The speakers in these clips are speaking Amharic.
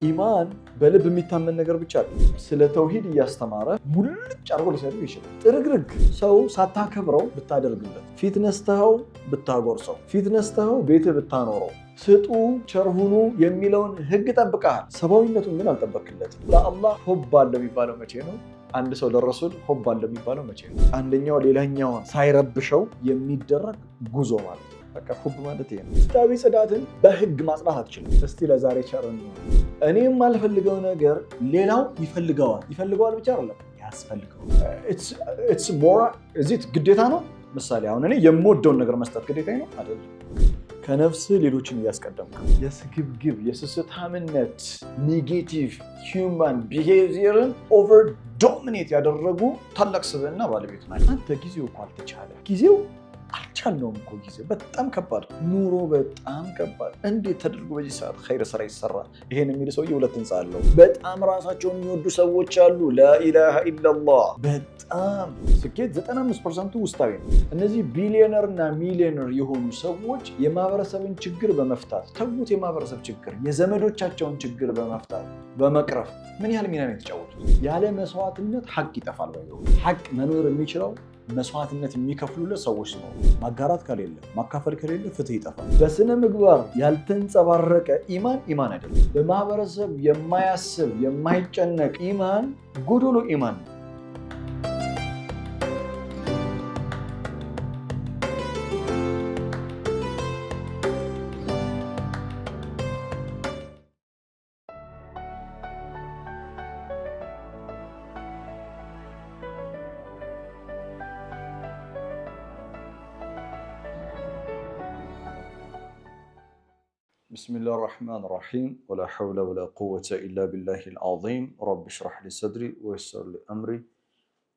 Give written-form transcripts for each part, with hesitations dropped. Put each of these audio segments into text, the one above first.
ኢማን በልብ የሚታመን ነገር ብቻ አይደለም። ስለ ተውሂድ እያስተማረ ሙልጭ አድርጎ ሊሰድብ ይችላል። ጥርግርግ ሰው ሳታከብረው ብታደርግለት፣ ፊት ነስተኸው ብታጎርሰው፣ ፊት ነስተኸው ቤትህ ብታኖረው፣ ስጡ ቸር ሁኑ የሚለውን ህግ ጠብቀሃል። ሰብአዊነቱን ግን አልጠበክለትም። ለአላህ ሁብ አለው የሚባለው መቼ ነው? አንድ ሰው ለረሱል ሁብ አለው የሚባለው መቼ ነው? አንደኛው ሌላኛውን ሳይረብሸው የሚደረግ ጉዞ ማለት ነው። በቃ ሁብ ማለት ይሄ ነው። ውስጣዊ ጽዳትን በህግ ማጽዳት አትችልም። እስቲ ለዛሬ ቸር እንሁን። እኔ የማልፈልገው ነገር ሌላው ይፈልገዋል። ይፈልገዋል ብቻ አይደለም ያስፈልገዋል። It's moral እዚህ ግዴታ ነው። ምሳሌ አሁን እኔ የምወደውን ነገር መስጠት ግዴታ ነው አይደለም። ከነፍስ ሌሎችን እያስቀደምክ የስግብግብ የስስታምነት negative human behavior ን over dominate ያደረጉ ታላቅ ስብዕና ባለቤት ናቸው። አንተ ጊዜው እኮ አልተቻለ ጊዜው አልቻልነውም እኮ ጊዜው በጣም ከባድ ኑሮ በጣም ከባድ። እንዴት ተደርጎ በዚህ ሰዓት ኸይር ስራ ይሰራል? ይሄን የሚል ሰውዬ ሁለት ህንፃ አለው። በጣም ራሳቸውን የሚወዱ ሰዎች አሉ። لا إله إلا الله። በጣም ስኬት 95% ውስጣዊ ነው። እነዚህ ቢሊዮነር እና ሚሊዮነር የሆኑ ሰዎች የማህበረሰብን ችግር በመፍታት ተዉት፣ የማህበረሰብ ችግር የዘመዶቻቸውን ችግር በመፍታት በመቅረፍ ምን ያህል ሚና ነው የተጫወቱት? ያለ መስዋዕትነት ሀቅ ይጠፋል። ሀቅ መኖር የሚችለው መስዋዕትነት የሚከፍሉለት ሰዎች ሲኖሩ፣ ማጋራት ከሌለ ማካፈል ከሌለ ፍትህ ይጠፋል። በስነ ምግባር ያልተንጸባረቀ ኢማን ኢማን አይደለም። ለማህበረሰብ የማያስብ የማይጨነቅ ኢማን ጎዶሎ ኢማን ነው። بسم الله الرحمن الرحيم ولا حول ولا قوة إلا بالله العظيم رب اشرح لي صدري ويسر لي أمري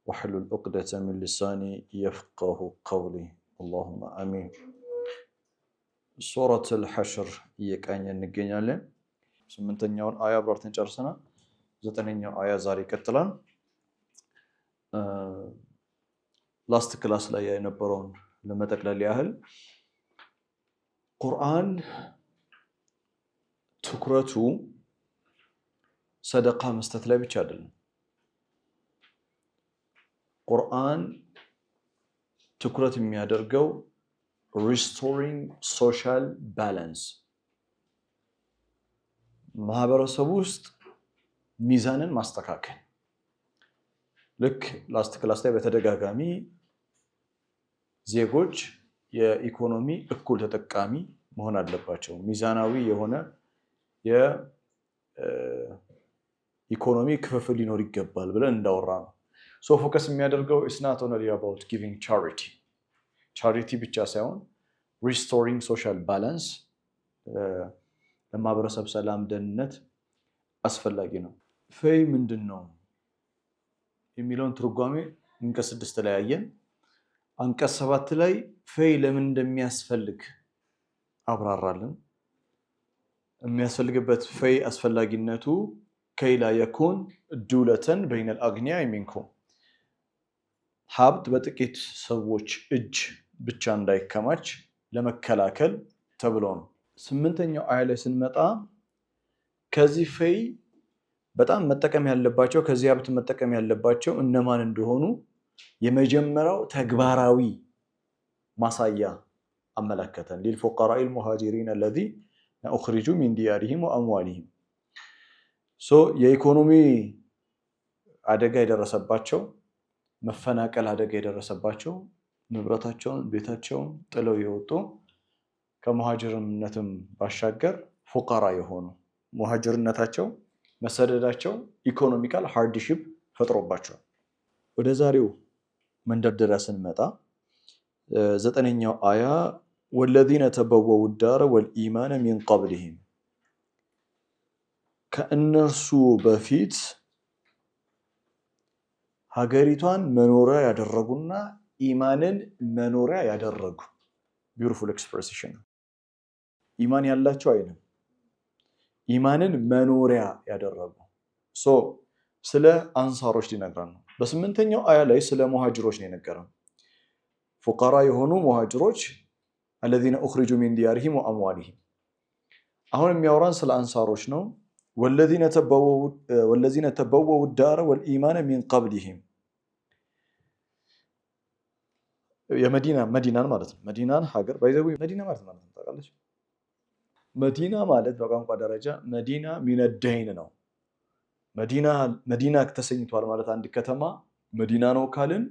واحلل عقدة من لساني يفقه قولي اللهم آمين። ሱረቱል الحشر እየቃኘን እንገኛለን። ስምንተኛውን አያ አብራርተን ጨርሰናል። ዘጠነኛው አያ ዛሬ ይቀጥላል። Last class ላይ የነበረውን ለመጠቅለል ያህል ቁርአን ትኩረቱ ሰደቃ መስጠት ላይ ብቻ አይደለም። ቁርአን ትኩረት የሚያደርገው restoring social balance፣ ማህበረሰቡ ውስጥ ሚዛንን ማስተካከል። ልክ last class ላይ በተደጋጋሚ ዜጎች የኢኮኖሚ እኩል ተጠቃሚ መሆን አለባቸው፣ ሚዛናዊ የሆነ የኢኮኖሚ ክፍፍል ሊኖር ይገባል ብለን እንዳወራ ነው። So focus የሚያደርገው it's not only about giving charity charity ብቻ ሳይሆን restoring social balance ለማህበረሰብ ሰላም፣ ደህንነት አስፈላጊ ነው። ፈይ ምንድን ነው የሚለውን ትርጓሜ አንቀጽ 6 ላይ አየን። አንቀጽ 7 ላይ ፈይ ለምን እንደሚያስፈልግ አብራራልን። የሚያስፈልግበት ፈይ አስፈላጊነቱ كي لا يكون دولة بين الأغنياء منكم ሀብት በጥቂት ሰዎች እጅ ብቻ እንዳይከማች ለመከላከል ተብሎ ነው። ስምንተኛው አያ ላይ ስንመጣ ከዚህ ፈይ በጣም መጠቀም ያለባቸው ከዚህ ሀብት መጠቀም ያለባቸው እነማን እንደሆኑ የመጀመሪያው ተግባራዊ ማሳያ አመለከተን። للفقراء المهاجرين الذين أخرجوا من ديارهم وأموالهم የኢኮኖሚ አደጋ የደረሰባቸው መፈናቀል አደጋ የደረሰባቸው ንብረታቸውን ቤታቸውን ጥለው የወጡ ከሙሃጅርነትም ባሻገር ፉቀራ የሆኑ ሙሃጅርነታቸው መሰደዳቸው economical hardship ፈጥሮባቸዋል። ወደ ዛሬው መንደርደሪያ ስንመጣ ዘጠነኛው አያ والذين تبوءوا الدار والإيمان من قبلهم ከእነርሱ በፊት ሀገሪቷን መኖሪያ ያደረጉና ኢማንን መኖሪያ ያደረጉ። Beautiful expression ነው። ኢማን ያላቸው አይልም፣ ኢማንን መኖሪያ ያደረጉ። So ስለ አንሳሮች ሊነግረን ነው። በስምንተኛው አያ ላይ ስለ ሙሃጅሮች ነው የነገረን። ፉቀራ የሆኑ ሙሃጅሮች الذين أخرجوا من ديارهم وأموالهم። አሁን የሚያወራን ስለ አንሳሮች ነው። والذين تبوءوا الدار والإيمان من قبلهم የመዲና መዲናን ማለት ነው። መዲናን ሀገር by the way መዲና ማለት ማለት ነው ታውቃለች። መዲና ማለት በቋንቋ ደረጃ መዲና من الدين ነው። መዲና መዲና ተሰኝቷል ማለት አንድ ከተማ መዲና ነው ካልን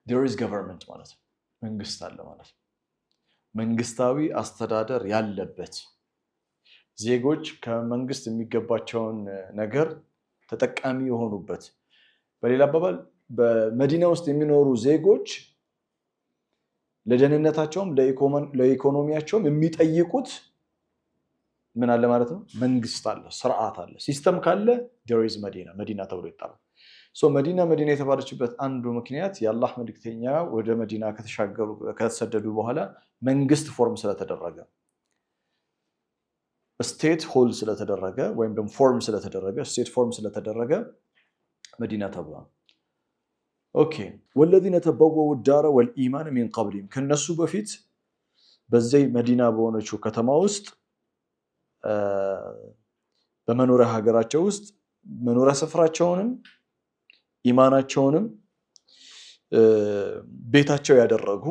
there is government ማለት ነው። መንግስት አለ ማለት ነው። መንግስታዊ አስተዳደር ያለበት፣ ዜጎች ከመንግስት የሚገባቸውን ነገር ተጠቃሚ የሆኑበት፣ በሌላ አባባል በመዲና ውስጥ የሚኖሩ ዜጎች ለደህንነታቸውም ለኢኮኖሚያቸውም የሚጠይቁት ምን አለ ማለት ነው? መንግስት አለ፣ ስርዓት አለ፣ system ካለ there is መዲና፣ መዲና ተብሎ ይጠራል። So መዲና መዲና የተባለችበት አንዱ ምክንያት የአላህ መልክተኛ ወደ መዲና ከተሻገሩ፣ ከተሰደዱ በኋላ መንግስት form ስለተደረገ፣ state hold ስለተደረገ ወይም ደግሞ form ስለተደረገ፣ state form ስለተደረገ መዲና ተብሏል። Okay፣ والذين تبوءوا الدار والإيمان من قبلهم ከነሱ በፊት በዚህ መዲና በሆነችው ከተማ ውስጥ፣ በመኖሪያ ሀገራቸው ውስጥ መኖሪያ ስፍራቸውንም ኢማናቸውንም ቤታቸው ያደረጉ፣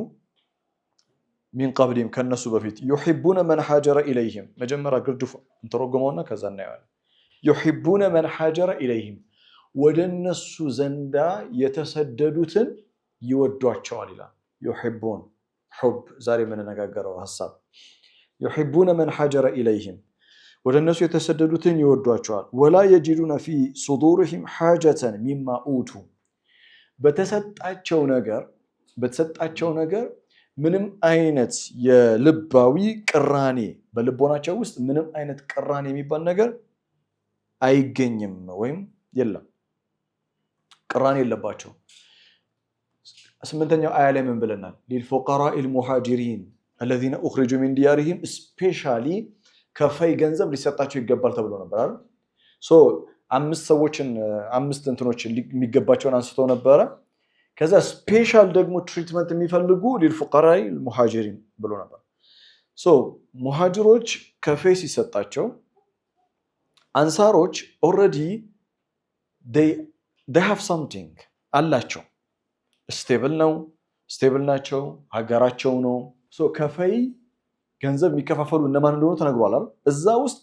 من قبلهم ከነሱ በፊት፣ يحبون من هاجر إليهم። መጀመሪያ ግርድፉ እንተረጉመውና ከዛ እናየዋለን። يحبون من هاجر إليهم ወደ እነሱ ዘንዳ የተሰደዱትን ይወዷቸዋል ይላል። يحبون حب ዛሬ የምንነጋገረው ሀሳብ يحبون من هاجر إليهم ወደ እነሱ የተሰደዱትን ይወዷቸዋል። ولا يجدون في صدورهم حاجة مما أوتوا በተሰጣቸው ነገር ምንም አይነት የልባዊ ቅራኔ፣ በልቦናቸው ውስጥ ምንም አይነት ቅራኔ የሚባል ነገር አይገኝም ወይም የለም። ቅራኔ የለባቸው። ስምንተኛው አያ ላይ ምን ብለናል? للفقراء المهاجرين الذين أخرجوا من ديارهم specially ከፈይ ገንዘብ ሊሰጣቸው ይገባል ተብሎ ነበር አይደል? So አምስት ሰዎችን፣ አምስት እንትኖችን የሚገባቸውን አንስተው ነበረ። ከዛ special ደግሞ treatment የሚፈልጉ للفقراء المهاجرين ብሎ ነበር። So ሙሃጅሮች ከፈይ ሲሰጣቸው አንሳሮች already they have something አላቸው። Stable ነው፣ stable ናቸው፣ ሀገራቸው ነው። So ከፈይ ገንዘብ የሚከፋፈሉ እነማን እንደሆኑ ተነግሯል አይደል? እዛ ውስጥ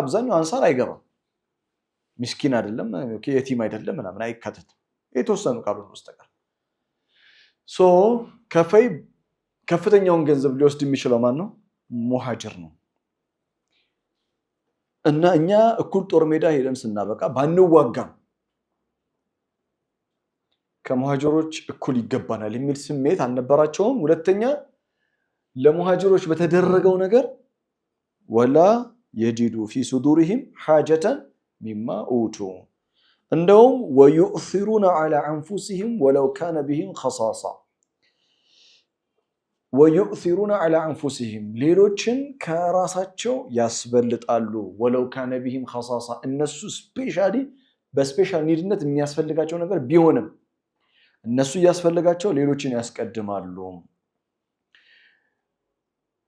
አብዛኛው አንሳር አይገባም። ሚስኪን አይደለም፣ የቲም አይደለም፣ ምናምን አይካተትም፣ የተወሰኑ ካልሆኑ በስተቀር። So ከፈይ ከፍተኛውን ገንዘብ ሊወስድ የሚችለው ማን ነው? ሙሃጅር ነው። እና እኛ እኩል ጦር ሜዳ ሄደን ስናበቃ ባንዋጋም ከሙሃጅሮች እኩል ይገባናል የሚል ስሜት አልነበራቸውም። ሁለተኛ ለሙሃጅሮች በተደረገው ነገር ولا يجدوا في صدورهم حاجة مما أوتوا እንደውም ويؤثرون على أنفسهم ولو كان بهم خصاصة ويؤثرون على أنفسهم ሌሎችን ከራሳቸው ያስበልጣሉ። ولو كان بهم خصاصة እነሱ specially በ special need ነት የሚያስፈልጋቸው ነገር ቢሆንም እነሱ እያስፈልጋቸው ሌሎችን ያስቀድማሉ።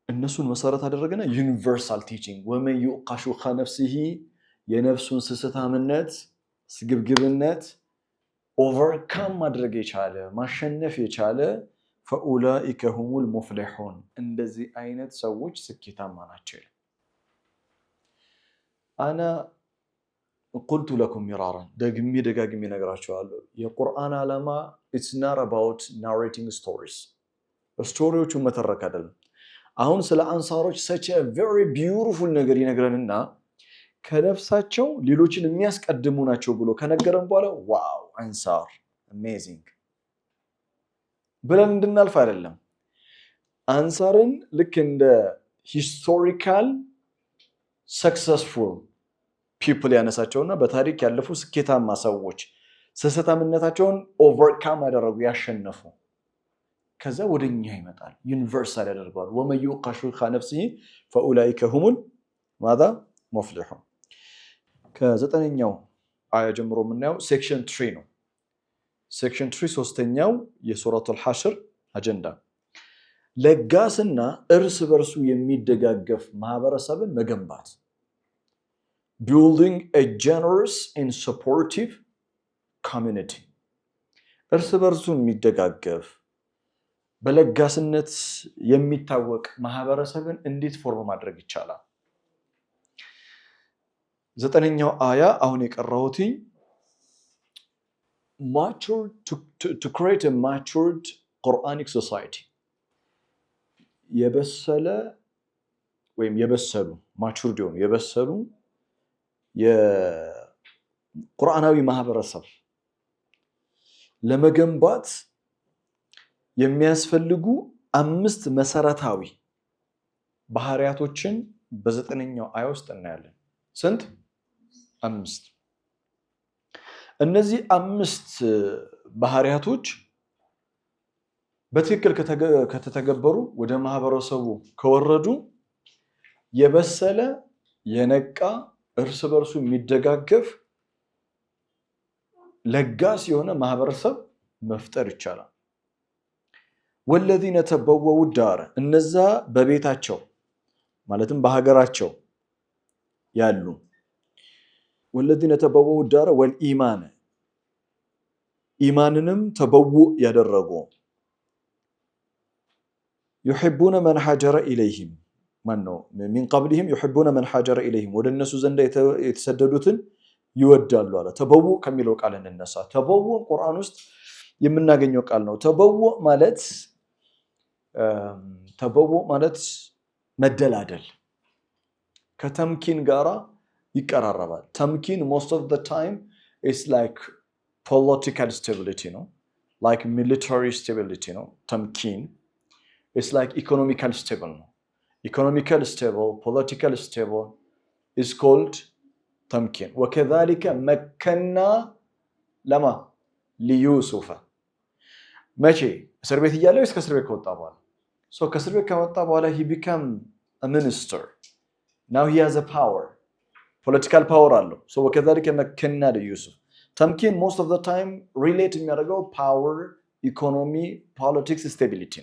እነሱን መሰረት አደረገና universal teaching ومن يوق شح نفسه የነፍሱን ስስታምነት፣ ስግብግብነት overcome ማድረግ የቻለ፣ ማሸነፍ የቻለ فأولئك هم المفلحون እንደዚህ አይነት ሰዎች ስኬታማ ናቸው። أنا قلت لكم مرارا ደግሜ ደጋግሜ እነግራችኋለሁ። የቁርአን ዓላማ it's not about narrating stories፣ story ዎቹን መተረክ አይደለም። አሁን ስለ አንሳሮች such a very beautiful ነገር ይነግረንና ከነፍሳቸው ሌሎችን የሚያስቀድሙ ናቸው ብሎ ከነገረን በኋላ wow አንሳር amazing ብለን እንድናልፍ አይደለም። አንሳርን ልክ እንደ historical successful people ያነሳቸውና በታሪክ ያለፉ ስኬታማ ሰዎች፣ ስስታምነታቸውን overcome ያደረጉ፣ ያሸነፉ፣ ከዛ ወደኛ ይመጣል፣ universal ያደርገዋል። ومن يوق شح نفسه فأولئك هم ماذا المفلحون። ከዘጠነኛው አያ ጀምሮ የምናየው section 3 ነው። Section 3 ሶስተኛው የሱረቱል ሐሽር አጀንዳ ለጋስና እርስ በርሱ የሚደጋገፍ ማህበረሰብን መገንባት። Building a generous and supportive community፣ እርስ በርሱ የሚደጋገፍ፣ በለጋስነት የሚታወቅ ማህበረሰብን እንዴት form ማድረግ ይቻላል? ዘጠነኛው አያ አሁን የቀራሁትኝ to create matured Quranic society፣ የበሰለ ወይም የበሰሉ፣ matured የሆኑ፣ የበሰሉ የቁርአናዊ ማህበረሰብ ለመገንባት የሚያስፈልጉ አምስት መሰረታዊ ባህሪያቶችን በዘጠነኛው አያ ውስጥ እናያለን። ስንት? አምስት። እነዚህ አምስት ባህሪያቶች በትክክል ከተተገበሩ፣ ወደ ማህበረሰቡ ከወረዱ፣ የበሰለ፣ የነቃ፣ እርስ በርሱ የሚደጋገፍ፣ ለጋስ የሆነ ማህበረሰብ መፍጠር ይቻላል። والذين تبوءوا الدار፣ እነዛ በቤታቸው ማለትም በሀገራቸው ያሉ፣ والذين تبوءوا الدار والإيمان፣ ኢማንንም تبوء ያደረጉ፣ يحبون من هاجر إليهم ማን ነው من قبلهم يحبون من هاجر إليهم፣ ወደ እነሱ ዘንዳ የተሰደዱትን ይወዳሉ አለ። تبوء ከሚለው ቃል እንነሳ። تبوء ቁርአን ውስጥ የምናገኘው ቃል ነው። تبوء ማለት መደላደል፣ ከ تمكين ጋራ ይቀራረባል። تمكين most of the time it's like political stability ነው፣ like military stability ነው። تمكين it's like economical stable ነው። Economical stable, political stable is called تمكين። وكذلك مكنا ለማ ليوسف። መቼ? እስር ቤት እያለ ወይስ ከእስር ቤት ከወጣ በኋላ? ከእስር ቤት ከወጣ በኋላ he become minister. Now he has power, political power አለው። وكذلك مكنا ليوسف። تمكين most of the time relate የሚያደርገው power፣ economy፣ politics stability።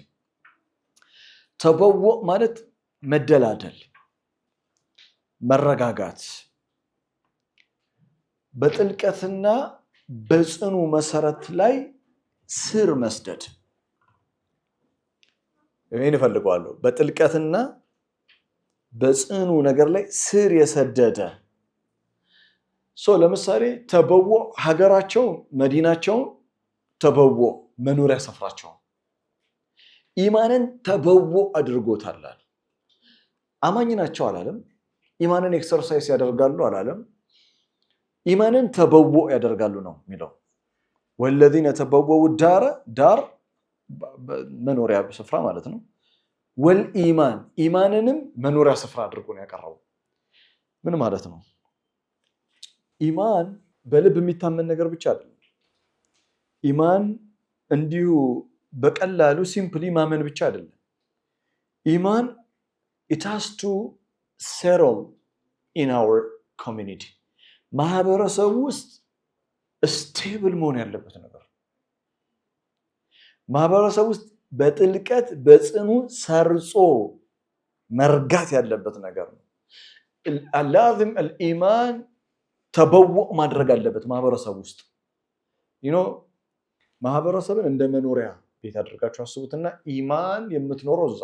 تبوء ማለት መደላደል፣ መረጋጋት፣ በጥልቀትና በጽኑ መሰረት ላይ ስር መስደድ። ይህን እፈልገዋለሁ። በጥልቀትና በጽኑ ነገር ላይ ስር የሰደደ። ለምሳሌ تبوء ሀገራቸው መዲናቸውን፣ تبوء መኖሪያ ሰፍራቸውን፣ ኢማንን تبوء አድርጎታል። አማኝ ናቸው አላለም። ኢማንን exercise ያደርጋሉ አላለም። ኢማንን تبوء ያደርጋሉ ነው የሚለው። والذين تبوءوا الدار፣ دار መኖሪያ ስፍራ ማለት ነው። والإيمان፣ ኢማንንም መኖሪያ ስፍራ አድርጎ ነው ያቀረበው። ምን ማለት ነው? ኢማን በልብ የሚታመን ነገር ብቻ አይደለም። ኢማን እንዲሁ በቀላሉ simply ማመን ብቻ አይደለም። ኢማን it has to settle in our community፣ ማህበረሰቡ ውስጥ stable መሆን ያለበት ነገር፣ ማህበረሰብ ውስጥ በጥልቀት በጽኑ ሰርጾ መርጋት ያለበት ነገር ነው። لازم الإيمان تبوء ማድረግ አለበት ማህበረሰብ ውስጥ። ማህበረሰብን እንደ መኖሪያ ቤት አድርጋችሁ አስቡትና ኢማን የምትኖረው እዛ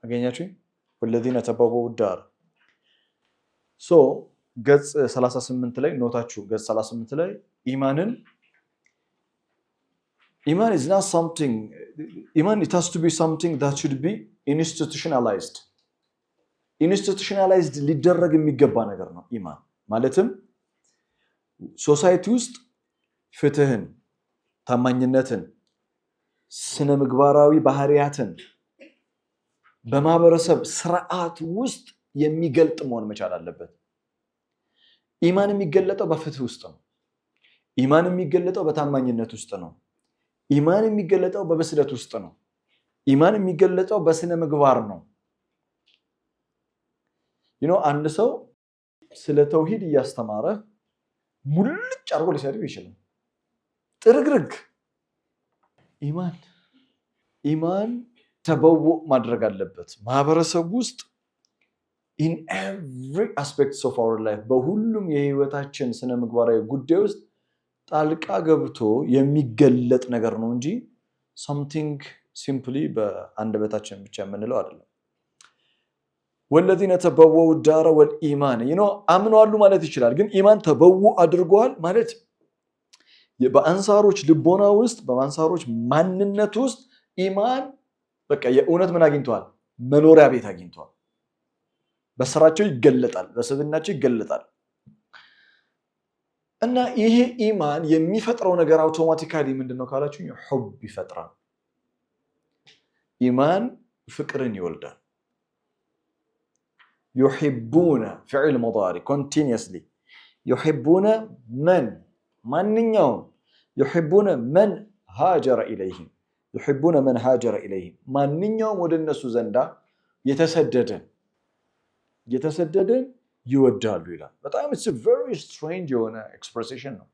አገኛችሁ። والذين تبوءوا الدار። So ገጽ 38 ላይ ኖታችሁ ገጽ 38 ላይ ኢማንን ኢማን is not something፣ ኢማን it has to be something that should be institutionalized፣ institutionalized ሊደረግ የሚገባ ነገር ነው። ኢማን ማለትም society ውስጥ ፍትህን፣ ታማኝነትን፣ ስነ ምግባራዊ ባህሪያትን በማህበረሰብ ስርዓት ውስጥ የሚገልጥ መሆን መቻል አለበት። ኢማን የሚገለጠው በፍትህ ውስጥ ነው። ኢማን የሚገለጠው በታማኝነት ውስጥ ነው። ኢማን የሚገለጠው በብስለት ውስጥ ነው። ኢማን የሚገለጠው በስነ ምግባር ነው። አንድ ሰው ስለ ተውሂድ እያስተማረ ሙልጭ አድርጎ ሊሰድብ ይችላል። ጥርግርግ። ኢማን تبوء ማድረግ አለበት ማህበረሰብ ውስጥ። In every aspects of our life፣ በሁሉም የህይወታችን ስነ ምግባራዊ ጉዳይ ውስጥ ጣልቃ ገብቶ የሚገለጥ ነገር ነው እንጂ something simply በአንደበታችን ብቻ የምንለው አይደለም። والذين تبوءوا الدار والإيمان አምነዋሉ ማለት ይችላል። ግን ኢማን تبوء አድርገዋል ማለት በአንሳሮች ልቦና ውስጥ፣ በአንሳሮች ማንነት ውስጥ ኢማን በቃ የእውነት ምን አግኝተዋል? መኖሪያ ቤት አግኝተዋል። በስራቸው ይገለጣል፣ በስብዕናቸው ይገለጣል። እና ይሄ ኢማን የሚፈጥረው ነገር automatically ምንድን ነው ካላችሁ حب ይፈጥራል። ኢማን ፍቅርን ይወልዳል። يحبون فعل مضارع continuously يحبون من ማንኛውም يحبون من هاجر إليهم يحبون من هاجر إليهم ማንኛውም ወደ እነሱ ዘንዳ የተሰደደን ይወዳሉ ይላል። በጣም it's very strange የሆነ expression ነው።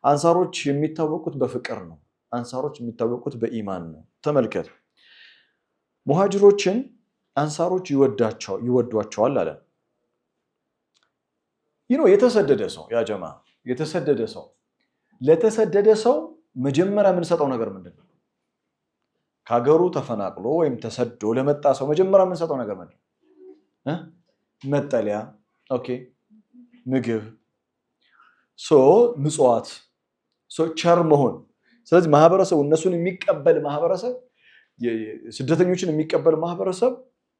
አንሳሮች የሚታወቁት በፍቅር ነው። አንሳሮች የሚታወቁት በኢማን ነው። ተመልከት፣ ሙሃጅሮችን አንሳሮች ይወዷቸዋል አለ። ይህ የተሰደደ ሰው يا جماعة፣ የተሰደደ ሰው፣ ለተሰደደ ሰው መጀመሪያ የምንሰጠው ነገር ምንድን ነው? ከሀገሩ ተፈናቅሎ ወይም ተሰዶ ለመጣ ሰው መጀመሪያ የምንሰጠው ነገር ምንድን ነው? መጠለያ፣ okay፣ ምግብ፣ so ምጽዋት፣ ቸር መሆን። ስለዚህ ማህበረሰቡ፣ እነሱን የሚቀበል ማህበረሰብ፣ ስደተኞችን የሚቀበል ማህበረሰብ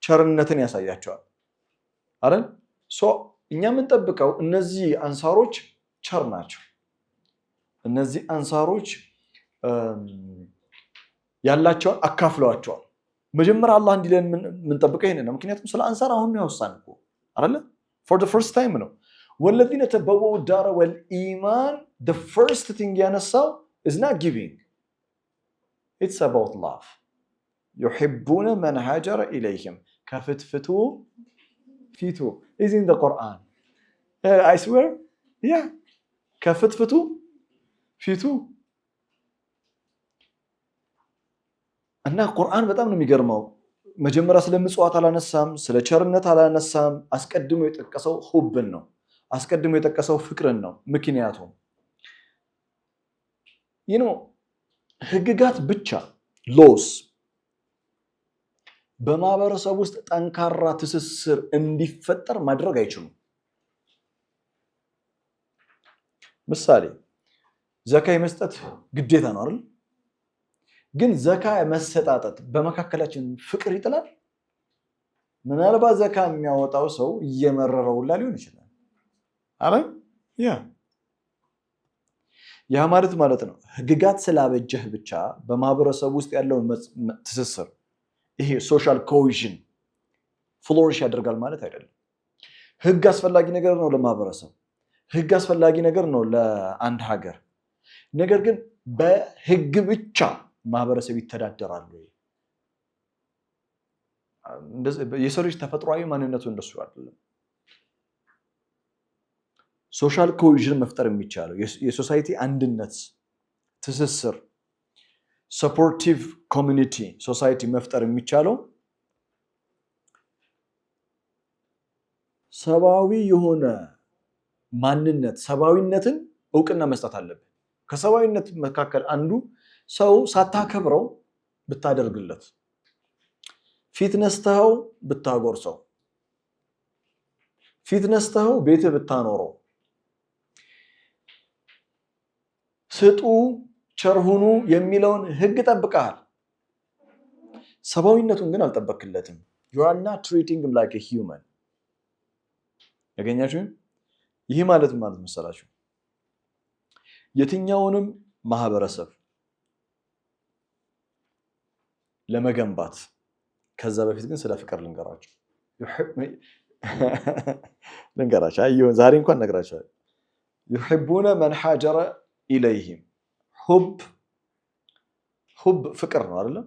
ቸርነትን ያሳያቸዋል አይደል? So እኛ የምንጠብቀው እነዚህ አንሳሮች ቸር ናቸው። እነዚህ አንሳሮች ያላቸውን አካፍለዋቸዋል። መጀመሪያ አላህ እንዲለን የምንጠብቀው ይሄንን ነው። ምክንያቱም ስለ አንሳር አሁን ነው ያወሳን እኮ አይደለ? For the first time ነው። والذين تبوءوا الدار والإيمان the first thing ያነሳው is not giving, it's about love. يحبون من هاجر إليهم ከፍትፍቱ ፊቱ is in the Quran, I swear, yeah፣ ከፍትፍቱ ፊቱ። እና ቁርአን በጣም ነው የሚገርመው። መጀመሪያ ስለ ምጽዋት አላነሳም፣ ስለ ቸርነት አላነሳም። አስቀድሞ የጠቀሰው حب ን ነው። አስቀድሞ የጠቀሰው ፍቅርን ነው። ምክንያቱም ህግጋት ብቻ፣ laws በማህበረሰብ ውስጥ ጠንካራ ትስስር እንዲፈጠር ማድረግ አይችሉም። ምሳሌ ዘካ የመስጠት ግዴታ ነው አይደል? ግን ዘካ መሰጣጠት በመካከላችን ፍቅር ይጥላል? ምናልባት ዘካ የሚያወጣው ሰው እየመረረው ሁላ ሊሆን ይችላል። አረ yeah፣ ያ ማለት ማለት ነው ህግጋት ስላበጀህ ብቻ በማህበረሰብ ውስጥ ያለውን ትስስር፣ ይሄ social cohesion flourish ያደርጋል ማለት አይደለም። ህግ አስፈላጊ ነገር ነው ለማህበረሰብ፣ ህግ አስፈላጊ ነገር ነው ለአንድ ሀገር። ነገር ግን በህግ ብቻ ማህበረሰብ ይተዳደራሉ ወይ? የሰው ልጅ ተፈጥሯዊ ማንነቱ እንደሱ አይደለም። Social cohesion መፍጠር የሚቻለው፣ የ society አንድነት፣ ትስስር፣ supportive community society መፍጠር የሚቻለው ሰብአዊ የሆነ ማንነት፣ ሰብአዊነትን እውቅና መስጠት አለብን። ከሰብአዊነት መካከል አንዱ ሰው ሳታከብረው ብታደርግለት፣ ፊት ነስተኸው ብታጎርሰው፣ ፊት ነስተኸው ቤትህ ብታኖረው፣ ስጡ ቸር ሁኑ የሚለውን ህግ ጠብቀሃል። ሰብአዊነቱን ግን አልጠበክለትም። You are not treating him like a human። ያገኛችሁ? ይህ ማለት ማለት መሰላችሁ የትኛውንም ማህበረሰብ ለመገንባት፣ ከዛ በፊት ግን ስለ ፍቅር ልንገራችሁ። ዛሬ እንኳን ነግራችኋል። يحبون من هاجر إليهم። حب حب ፍቅር ነው አይደለም?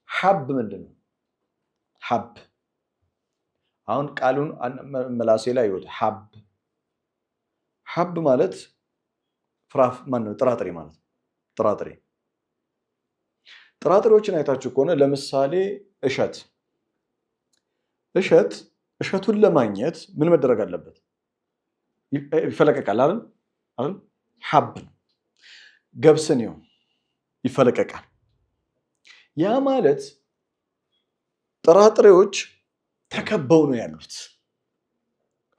حب ምንድን ነው? حب አሁን ቃሉን ምላሴ ላይ ይወጣ። حب حب ማለት ፍራፍ ማነው? ጥራጥሬ ማለት ነው። ጥራጥሬ፣ ጥራጥሬዎችን አይታችሁ ከሆነ ለምሳሌ እሸት እሸት እሸቱን ለማግኘት ምን መደረግ አለበት? ይፈለቀቃል አይደል? አይደል? حب ገብስን ይኸው ይፈለቀቃል። ያ ማለት ጥራጥሬዎች ተከበው ነው ያሉት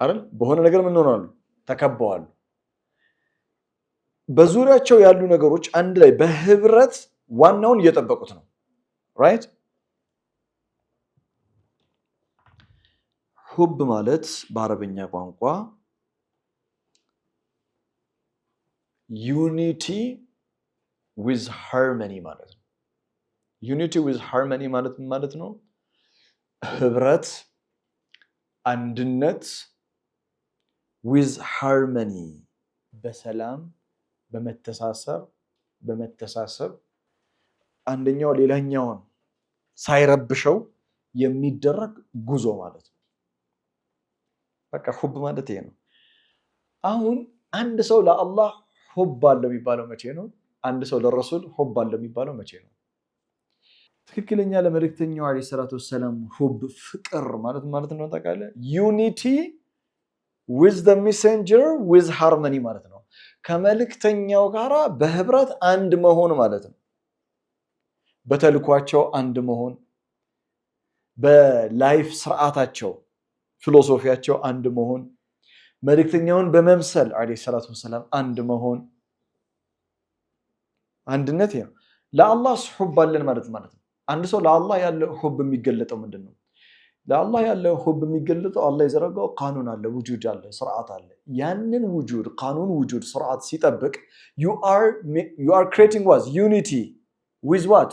አይደል? በሆነ ነገር ምን ሆነዋል? ተከበዋል። በዙሪያቸው ያሉ ነገሮች አንድ ላይ በህብረት ዋናውን እየጠበቁት ነው። Right። حب ማለት በአረበኛ ቋንቋ unity with harmony ማለት ነው። Unity with harmony ማለት ምን ማለት ነው? ህብረት፣ አንድነት with harmony በሰላም፣ በመተሳሰር፣ በመተሳሰብ፣ አንደኛው ሌላኛውን ሳይረብሸው የሚደረግ ጉዞ ማለት ነው። በቃ حب ማለት ይሄ ነው። አሁን አንድ ሰው ለአላህ حب አለው የሚባለው መቼ ነው? አንድ ሰው ለረሱል حب አለው የሚባለው መቼ ነው? ትክክለኛ ለመልእክተኛው عليه الصلاة والسلام حب ፍቅር ማለት ምን ማለት ነው ታውቃለህ? Unity with the messenger with harmony ማለት ነው። ከመልእክተኛው ጋራ በህብረት አንድ መሆን ማለት ነው። በተልኳቸው አንድ መሆን፣ በ life ስርዓታቸው philosophy ያቸው አንድ መሆን፣ መልእክተኛውን በመምሰል عليه الصلاة والسلام አንድ መሆን፣ አንድነት ይሄ ነው። ለአላህ حب አለን ማለት ማለት ነው። አንድ ሰው ለአላህ ያለው حب የሚገለጠው ምንድን ነው? ለአላህ ያለው حب የሚገለጠው አላህ የዘረጋው قانون አለ፣ وجود አለ፣ ስርዓት አለ። ያንን وجود፣ قانون፣ وجود፣ ስርዓት ሲጠብቅ you are creating what? Unity with what?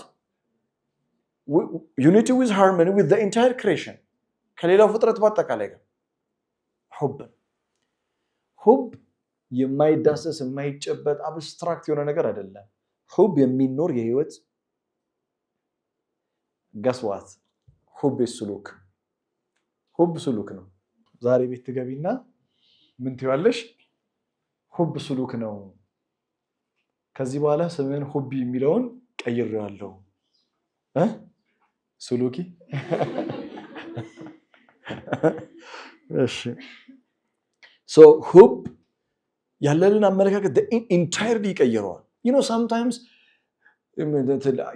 Unity with harmony with entire creation፣ ከሌላው ፍጥረት በአጠቃላይ ጋር حب። حب የማይዳሰስ፣ የማይጨበጥ፣ abstract የሆነ ነገር አይደለም። حب የሚኖር የህይወት። Guess what? حب سلوك፣ حب سلوك ነው። ዛሬ ቤት ትገቢና ምን ትይዋለሽ? حب سلوك ነው። ከዚህ በኋላ ስምህን حبي የሚለውን ቀይሬዋለሁ። سلوكي። እሺ፣ so حب ያለንን አመለካከት entirely ይቀይረዋል። Sometimes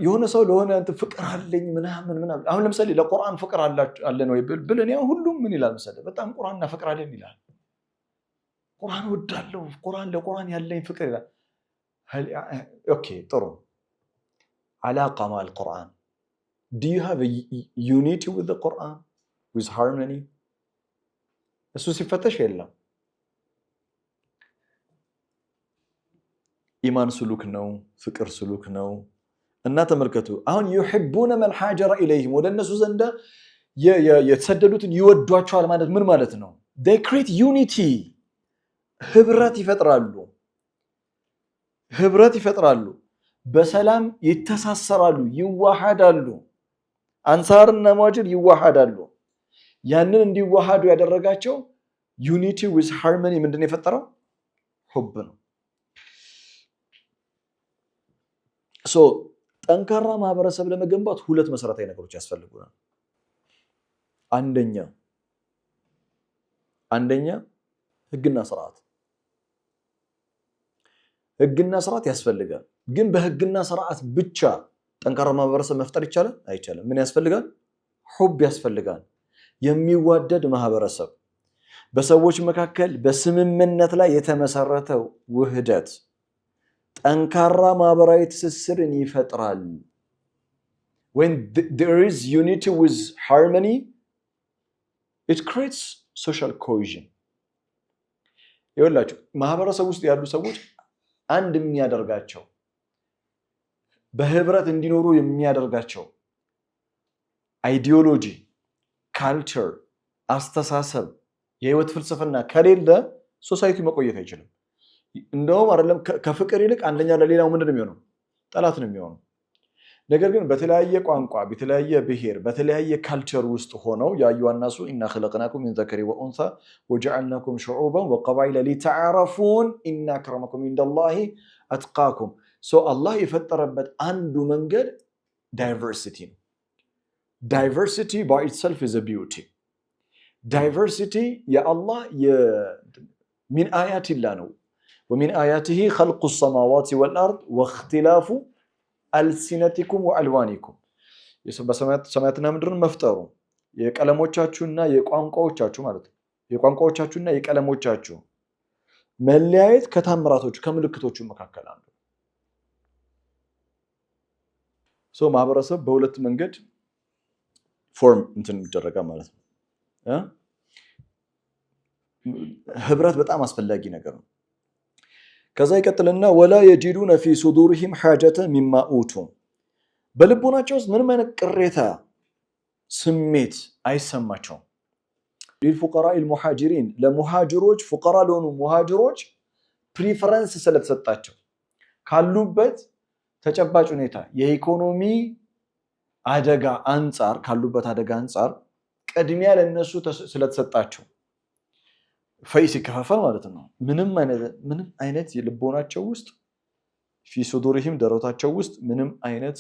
የሆነ ሰው ለሆነ ፍቅር አለኝ ምናምን ምናምን። አሁን ለምሳሌ ለቁርአን ፍቅር አለን ወይ ብል እኔ ሁሉም ምን ይላል መሰለህ? በጣም ቁርአን እናፈቅራለን ይላል። ቁርአን ወዳለሁ፣ ቁርአን ለቁርአን ያለኝ ፍቅር ይላል። Okay፣ ጥሩ። علاقة مع القرآن، do you have unity with Quran, with harmony? እሱ ሲፈተሽ የለም። ኢማን سلوك ነው፣ ፍቅር سلوك ነው። እና ተመልከቱ አሁን يحبون من هاجر إليهم፣ ወደ እነሱ ዘንዳ የተሰደዱትን ይወዷቸዋል ማለት ምን ማለት ነው? Create unity፣ ህብረት ይፈጥራሉ፣ ህብረት ይፈጥራሉ፣ በሰላም ይተሳሰራሉ፣ ይዋሃዳሉ። አንሳርና ሙሃጅር ይዋሃዳሉ። ያንን እንዲዋሃዱ ያደረጋቸው unity with harmony ምንድን ነው የፈጠረው? حب ነው። So ጠንካራ ማህበረሰብ ለመገንባት ሁለት መሰረታዊ ነገሮች ያስፈልጉናል። አንደኛ ህግና ስርዓት። ህግና ስርዓት ያስፈልጋል። ግን በህግና ስርዓት ብቻ ጠንካራ ማህበረሰብ መፍጠር ይቻላል? አይቻልም። ምን ያስፈልጋል? حب ያስፈልጋል። የሚዋደድ ማህበረሰብ፣ በሰዎች መካከል በስምምነት ላይ የተመሰረተ ውህደት ጠንካራ ማህበራዊ ትስስርን ይፈጥራል። When there is unity with harmony, it creates social cohesion። ይኸውላችሁ ማህበረሰብ ውስጥ ያሉ ሰዎች አንድ የሚያደርጋቸው፣ በህብረት እንዲኖሩ የሚያደርጋቸው ideology፣ culture፣ አስተሳሰብ፣ የህይወት ፍልስፍና ከሌለ society መቆየት አይችልም። እንደውም አይደለም ከፍቅር ይልቅ አንደኛ ለሌላው ምንድን ነው የሚሆነው? ጠላት ነው የሚሆነው። ነገር ግን በተለያየ ቋንቋ፣ በተለያየ ብሔር፣ በተለያየ culture ውስጥ ሆነው يا أيها الناس إنا خلقناكم من ذكر وأنثى وجعلناكم شعوبا وقبائل لتعارفوا إن أكرمكم عند الله أتقاكم። አላህ የፈጠረበት አንዱ መንገድ diversity ነው። Diversity by itself is beauty። Diversity የአላህ من آيات الله ነው። ومن آياته خلق السماوات والأرض واختلاف ألسنتكم وألوانكم በሰማያትና ምድርን መፍጠሩ የቀለሞቻችሁና የቋንቋዎቻችሁ ማለት ነው። የቋንቋዎቻችሁና የቀለሞቻችሁ መለያየት ከታምራቶቹ ከምልክቶቹ መካከል አንዱ። ማህበረሰብ በሁለት መንገድ form እንትን ይደረጋል ማለት ነው። ህብረት በጣም አስፈላጊ ነገር ነው። ከዛ ይቀጥልና ولا يجدون في صدورهم حاجة مما أوتوا በልቦናቸው ውስጥ ምንም አይነት ቅሬታ ስሜት አይሰማቸውም። للفقراء المهاجرين ለሙሃጅሮች فقراء ለሆኑ ሙሃጅሮች preference ስለተሰጣቸው ካሉበት ተጨባጭ ሁኔታ የኢኮኖሚ አደጋ አንጻር ካሉበት አደጋ አንጻር ቅድሚያ ለነሱ ስለተሰጣቸው ፈይ ሲከፋፈል ማለት ነው። ምንም አይነት የልቦናቸው ውስጥ في صدورهم ደረታቸው ውስጥ ምንም አይነት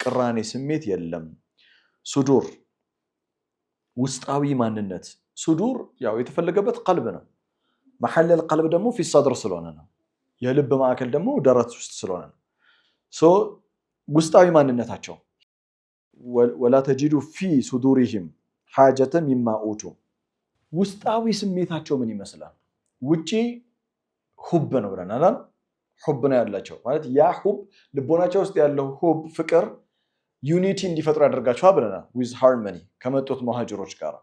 ቅራኔ ስሜት የለም። صدور ውስጣዊ ማንነት صدور ያው የተፈለገበት ቀልብ ነው። محل القلب ደግሞ في الصدر ስለሆነ ነው። የልብ ማዕከል ደግሞ ደረት ውስጥ ስለሆነ ነው። ውስጣዊ ማንነታቸው ولا تجد في صدورهم حاجة مما أوتوا ውስጣዊ ስሜታቸው ምን ይመስላል? ውጪ حب ነው ብለናል። حب ነው ያላቸው ማለት ያ حب ልቦናቸው ውስጥ ያለው حب ፍቅር unity እንዲፈጥሩ ያደርጋቸዋል ብለናል። With harmony ከመጡት መሃጅሮች ጋር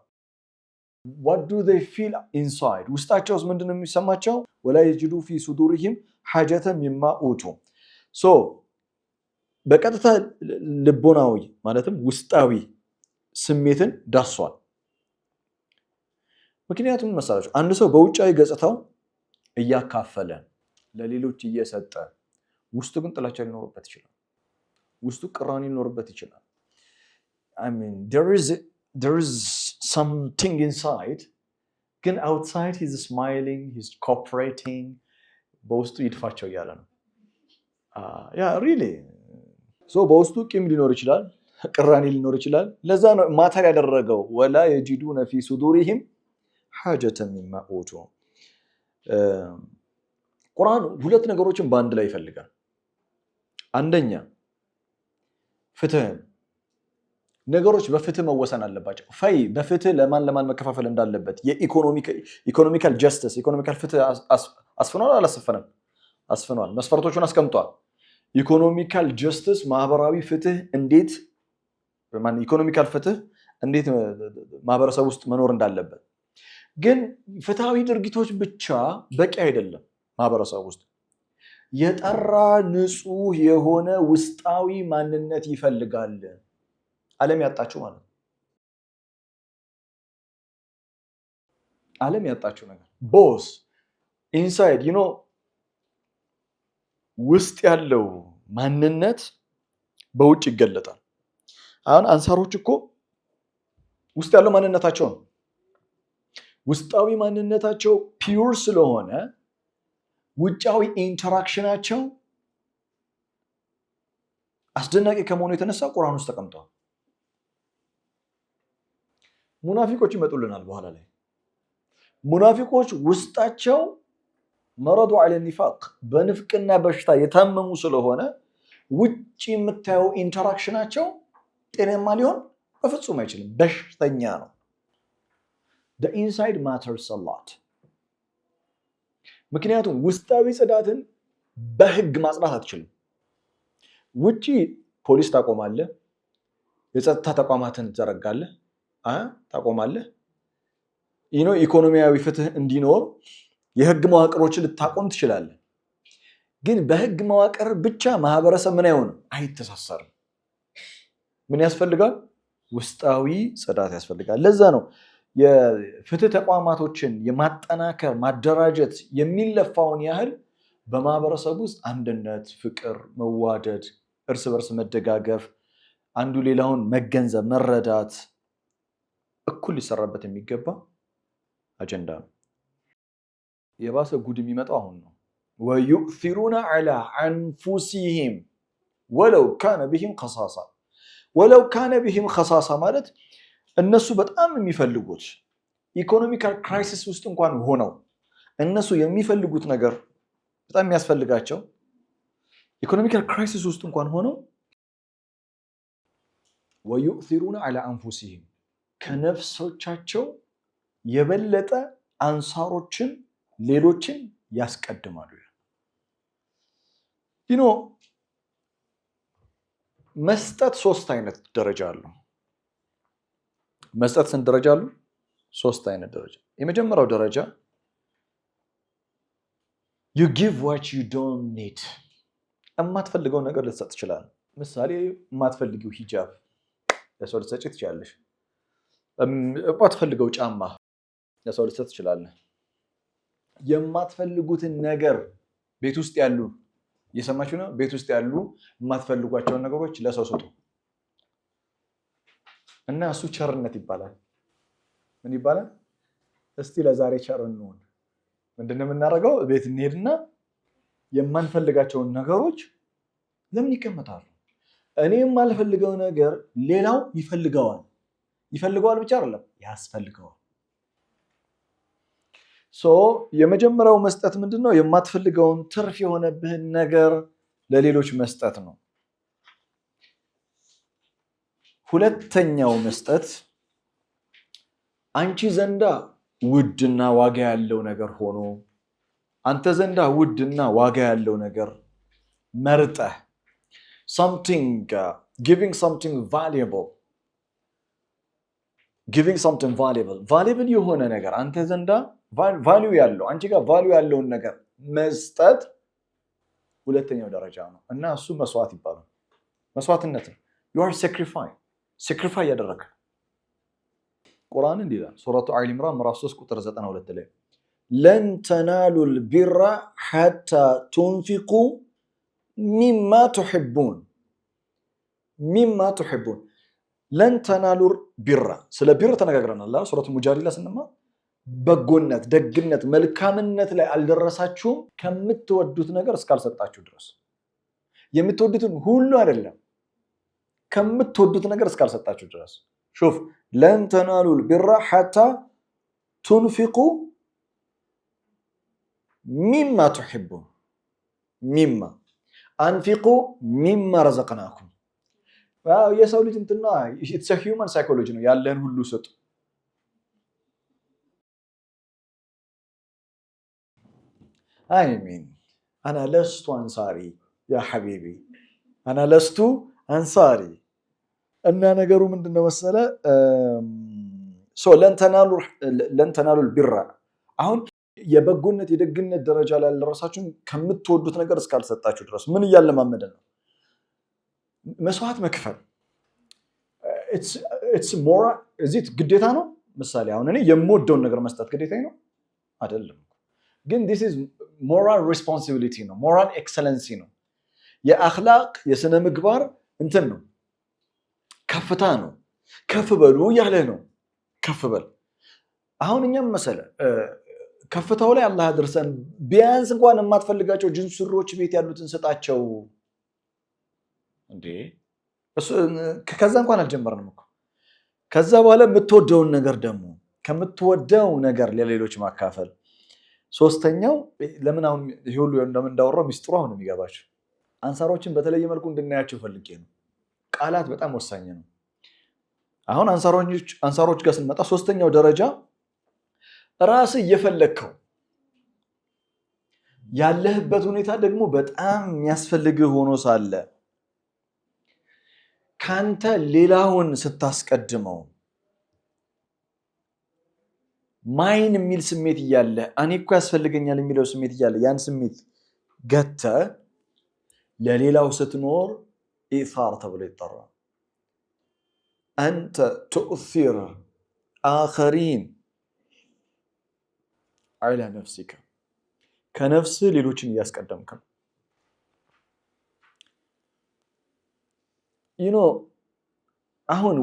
what do they feel inside ውስጣቸው ውስጥ ምንድን ነው የሚሰማቸው? ولا يجدوا في صدورهم حاجة مما أوتوا so በቀጥታ ልቦናዊ ማለትም ውስጣዊ ስሜትን ዳሷል። ምክንያቱም መሰላችሁ አንድ ሰው በውጫዊ ገጽታው እያካፈለ ለሌሎች እየሰጠ ውስጡ ግን ጥላቻ ሊኖርበት ይችላል። ውስጡ ቅራኔ ሊኖርበት ይችላል። There is something inside ግን outside he's smiling, he's cooperating በውስጡ ይድፋቸው እያለ ነው። Yeah, really. በውስጡ ቂም ሊኖር ይችላል፣ ቅራኔ ሊኖር ይችላል። ለዛ ነው matter ያደረገው ولا يجدون في صدورهم حاجة مما أوتوا። ቁርአን ሁለት ነገሮችን በአንድ ላይ ይፈልጋል። አንደኛ ፍትህን፣ ነገሮች በፍትህ መወሰን አለባቸው። ፈይ በፍትህ ለማን ለማን መከፋፈል እንዳለበት የ economical justice economical ፍትህ አስፍኗል አላሰፈነም? አስፍኗል። መስፈርቶቹን አስቀምጧል። Economical justice ማህበራዊ ፍትህ እንዴት economical ፍትህ እንዴት ማህበረሰብ ውስጥ መኖር እንዳለበት። ግን ፍትሃዊ ድርጊቶች ብቻ በቂ አይደለም። ማህበረሰብ ውስጥ የጠራ ንጹህ የሆነ ውስጣዊ ማንነት ይፈልጋል። ዓለም ያጣችው ማለት ነው። ዓለም ያጣችው ነገር both inside ውስጥ ያለው ማንነት በውጭ ይገለጣል። አሁን አንሳሮች እኮ ውስጥ ያለው ማንነታቸው ነው። ውስጣዊ ማንነታቸው pure ስለሆነ ውጫዊ interaction ኣቸው አስደናቂ ከመሆኑ የተነሳ ቁርአን ውስጥ ተቀምጠዋል። ሙናፊቆች ይመጡልናል በኋላ ላይ። ሙናፊቆች ውስጣቸው መረዱ على النفاق በንፍቅና በሽታ የታመሙ ስለሆነ ውጭ የምታየው interaction ኣቸው ጤናማ ሊሆን በፍጹም አይችልም። በሽተኛ ነው። Inside matters a lot። ምክንያቱም ውስጣዊ ጽዳትን በህግ ማጽዳት አትችልም። ውጪ ፖሊስ ታቆማለህ፣ የጸጥታ ተቋማትን ትዘረጋለህ፣ ታቆማለህ። ኢኮኖሚያዊ ፍትህ እንዲኖር የህግ መዋቅሮችን ልታቆም ትችላለህ። ግን በህግ መዋቅር ብቻ ማህበረሰብ ምን አይሆንም፣ አይተሳሰርም። ምን ያስፈልጋል? ውስጣዊ ጽዳት ያስፈልጋል። ለዛ ነው የፍትህ ተቋማቶችን የማጠናከር ማደራጀት የሚለፋውን ያህል በማህበረሰብ ውስጥ አንድነት፣ ፍቅር፣ መዋደድ፣ እርስ በርስ መደጋገፍ፣ አንዱ ሌላውን መገንዘብ፣ መረዳት እኩል ሊሰራበት የሚገባ አጀንዳ ነው። የባሰ ጉድ የሚመጣው አሁን ነው። ويؤثرون على أنفسهم ولو كان بهم خصاصة። ولو كان بهم خصاصة ማለት እነሱ በጣም የሚፈልጉት Economical crisis ውስጥ እንኳን ሆነው እነሱ የሚፈልጉት ነገር በጣም የሚያስፈልጋቸው economical crisis ውስጥ እንኳን ሆነው ويؤثرون على أنفسهم ከነፍሶቻቸው የበለጠ አንሳሮችን ሌሎችን ያስቀድማሉ። መስጠት ሶስት አይነት ደረጃ አለው። መስጠት ስንት ደረጃ አሉ? ሶስት አይነት ደረጃ። የመጀመሪያው ደረጃ you give what you don't need። የማትፈልገውን ነገር ልትሰጥ ትችላለህ። ምሳሌ የማትፈልጊው ሂጃብ ለሰው ልትሰጪ ትችላለሽ። የማትፈልገው ጫማ ለሰው ልትሰጥ ትችላለህ። የማትፈልጉትን ነገር ቤት ውስጥ ያሉ፣ እየሰማችሁ ነው። ቤት ውስጥ ያሉ የማትፈልጓቸውን ነገሮች ለሰው ስጡ እና እሱ ቸርነት ይባላል። ምን ይባላል? እስቲ ለዛሬ ቸር እንሁን። ምንድን ነው የምናደርገው? ቤት እንሄድና የማንፈልጋቸውን ነገሮች ለምን ይቀመጣሉ? እኔ የማልፈልገው ነገር ሌላው ይፈልገዋል። ይፈልገዋል ብቻ አይደለም፣ ያስፈልገዋል። So የመጀመሪያው መስጠት ምንድን ነው? የማትፈልገውን ትርፍ የሆነብህን ነገር ለሌሎች መስጠት ነው። ሁለተኛው መስጠት አንቺ ዘንዳ ውድና ዋጋ ያለው ነገር ሆኖ አንተ ዘንዳ ውድና ዋጋ ያለው ነገር መርጠህ something giving something valuable, giving something valuable, valuable የሆነ ነገር፣ አንተ ዘንዳ value ያለው፣ አንቺ ጋር value ያለውን ነገር መስጠት ሁለተኛው ደረጃ ነው እና እሱ መስዋዕት ይባላል። መስዋዕትነት ነው። You are sacrifice እያደረግህ። ቁርአን እንዲህ ይላል፣ ሱረቱ አሊ ኢምራን ምዕራፍ 3 ቁጥር 92 ላይ لن تنالوا البر حتى تنفقوا مما تحبون، مما تحبون። لن تنالوا البر፣ ስለ بر ተነጋግረናል። ሱረቱ ሙጃዲላ ስንማር በጎነት፣ ደግነት፣ መልካምነት ላይ አልደረሳችሁም ከምትወዱት ነገር እስካልሰጣችሁ ድረስ። የምትወዱትን ሁሉ አይደለም፣ ከምትወዱት ነገር እስካልሰጣችሁ ድረስ። شوف لن تنالوا البر حتى تنفقوا مما تحبون، مما أنفقوا مما رزقناكم። የሰው ልጅ እንትና it's human psychology ነው። ያለህን ሁሉ ስጥ። I mean أنا لست أنصاري يا حبيبي، أنا لست أنصاري። እና ነገሩ ምንድነው መሰለ፣ لن تنالوا البر አሁን የበጎነት የደግነት ደረጃ ላይ ያልደረሳችሁም ከምትወዱት ነገር እስካልሰጣችሁ ድረስ። ምን እያለማመደ ነው? መስዋዕት መክፈል እዚህ ግዴታ ነው። ምሳሌ አሁን እኔ የምወደውን ነገር መስጠት ግዴታ ነው አይደለም፣ ግን this is moral responsibility ነው፣ moral excellency ነው፣ የአኽላቅ የስነ ምግባር እንትን ነው፣ ከፍታ ነው። ከፍ በሉ እያለ ነው። ከፍ በል። አሁን እኛም መሰለ ከፍታው ላይ አላህ አድርሰን፣ ቢያንስ እንኳን የማትፈልጋቸው ጅንስ ሱሪዎች ቤት ያሉትን ስጣቸው እንዴ። ከዛ እንኳን አልጀመርንም እኮ። ከዛ በኋላ የምትወደውን ነገር ደግሞ ከምትወደው ነገር ለሌሎች ማካፈል። ሶስተኛው ለምን አሁን ይሄ ሁሉ ለምን እንዳወራው ሚስጥሩ አሁን የሚገባቸው አንሳሮችን በተለየ መልኩ እንድናያቸው ፈልጌ ነው። ቃላት በጣም ወሳኝ ነው። አሁን አንሳሮች ጋር ስንመጣ ሶስተኛው ደረጃ ራስህ እየፈለግከው ያለህበት ሁኔታ ደግሞ በጣም የሚያስፈልግህ ሆኖ ሳለ ካንተ ሌላውን ስታስቀድመው፣ mine የሚል ስሜት እያለ፣ እኔ እኮ ያስፈልገኛል የሚለው ስሜት እያለ ያን ስሜት ገተህ ለሌላው ስትኖር ኢሳር ተብሎ ይጠራል። أنت تؤثر آخرين على نفسك፣ ከነፍስ ሌሎችን እያስቀደምክ ነው። አሁን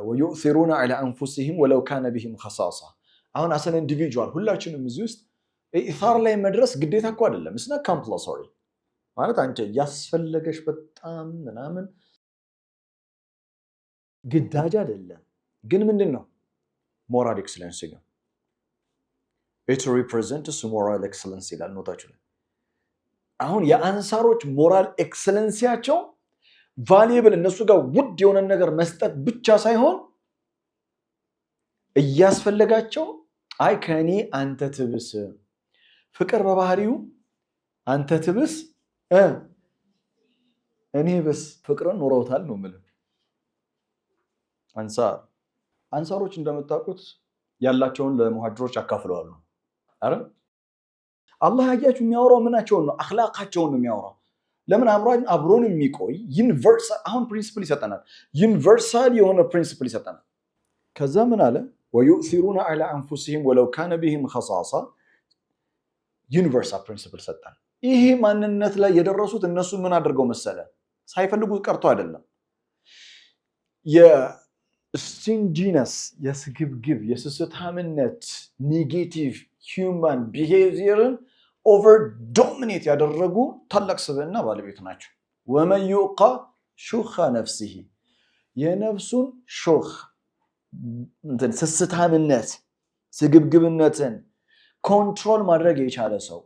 ويؤثرون على أنفسهم ولو كان بهم خصاصة። አሁን as an individual ሁላችንም እዚህ ውስጥ ኢሳር ላይ መድረስ ግዴታ እኮ አይደለም። It's not compulsory። ማለት አንቺ እያስፈለገሽ በጣም ምናምን ግዳጅ አይደለም። ግን ምንድን ነው Moral excellency ነው። It represents moral excellence ይላል ኖታችሁ ላይ። አሁን የአንሳሮች moral excellency ያቸው valuable እነሱ ጋር ውድ የሆነን ነገር መስጠት ብቻ ሳይሆን እያስፈለጋቸው አይ ከእኔ አንተ ትብስ፣ ፍቅር በባህሪው አንተ ትብስ እኔ ብስ፣ ፍቅርን ኖረውታል ነው የምልህ። አንሳሮች እንደምታውቁት ያላቸውን ለሙሃጅሮች ያካፍለዋሉ። አረ አላህ ያያችሁ የሚያወራው ምናቸውን ነው? አኽላቃቸውን ነው የሚያወራው። ለምን አብሮን የሚቆይ universal አሁን principle ይሰጠናል። Universal የሆነ principle ይሰጠናል። ከዛ ምን አለ? ويؤثرون على أنفسهم ولو كان بهم خصاصة። Universal principle ሰጠን። ይሄ ማንነት ላይ የደረሱት እነሱ ምን አድርገው መሰለ? ሳይፈልጉት ቀርቶ አይደለም። የ stinginess፣ የስግብግብ፣ የስስታምነት negative human behavior ን over dominate ያደረጉ ታላቅ ስብዕና ባለቤት ናቸው። ومن يوق شح نفسه፣ የነፍሱን شح፣ ስስታምነት፣ ስግብግብነትን control ማድረግ የቻለ ሰው፣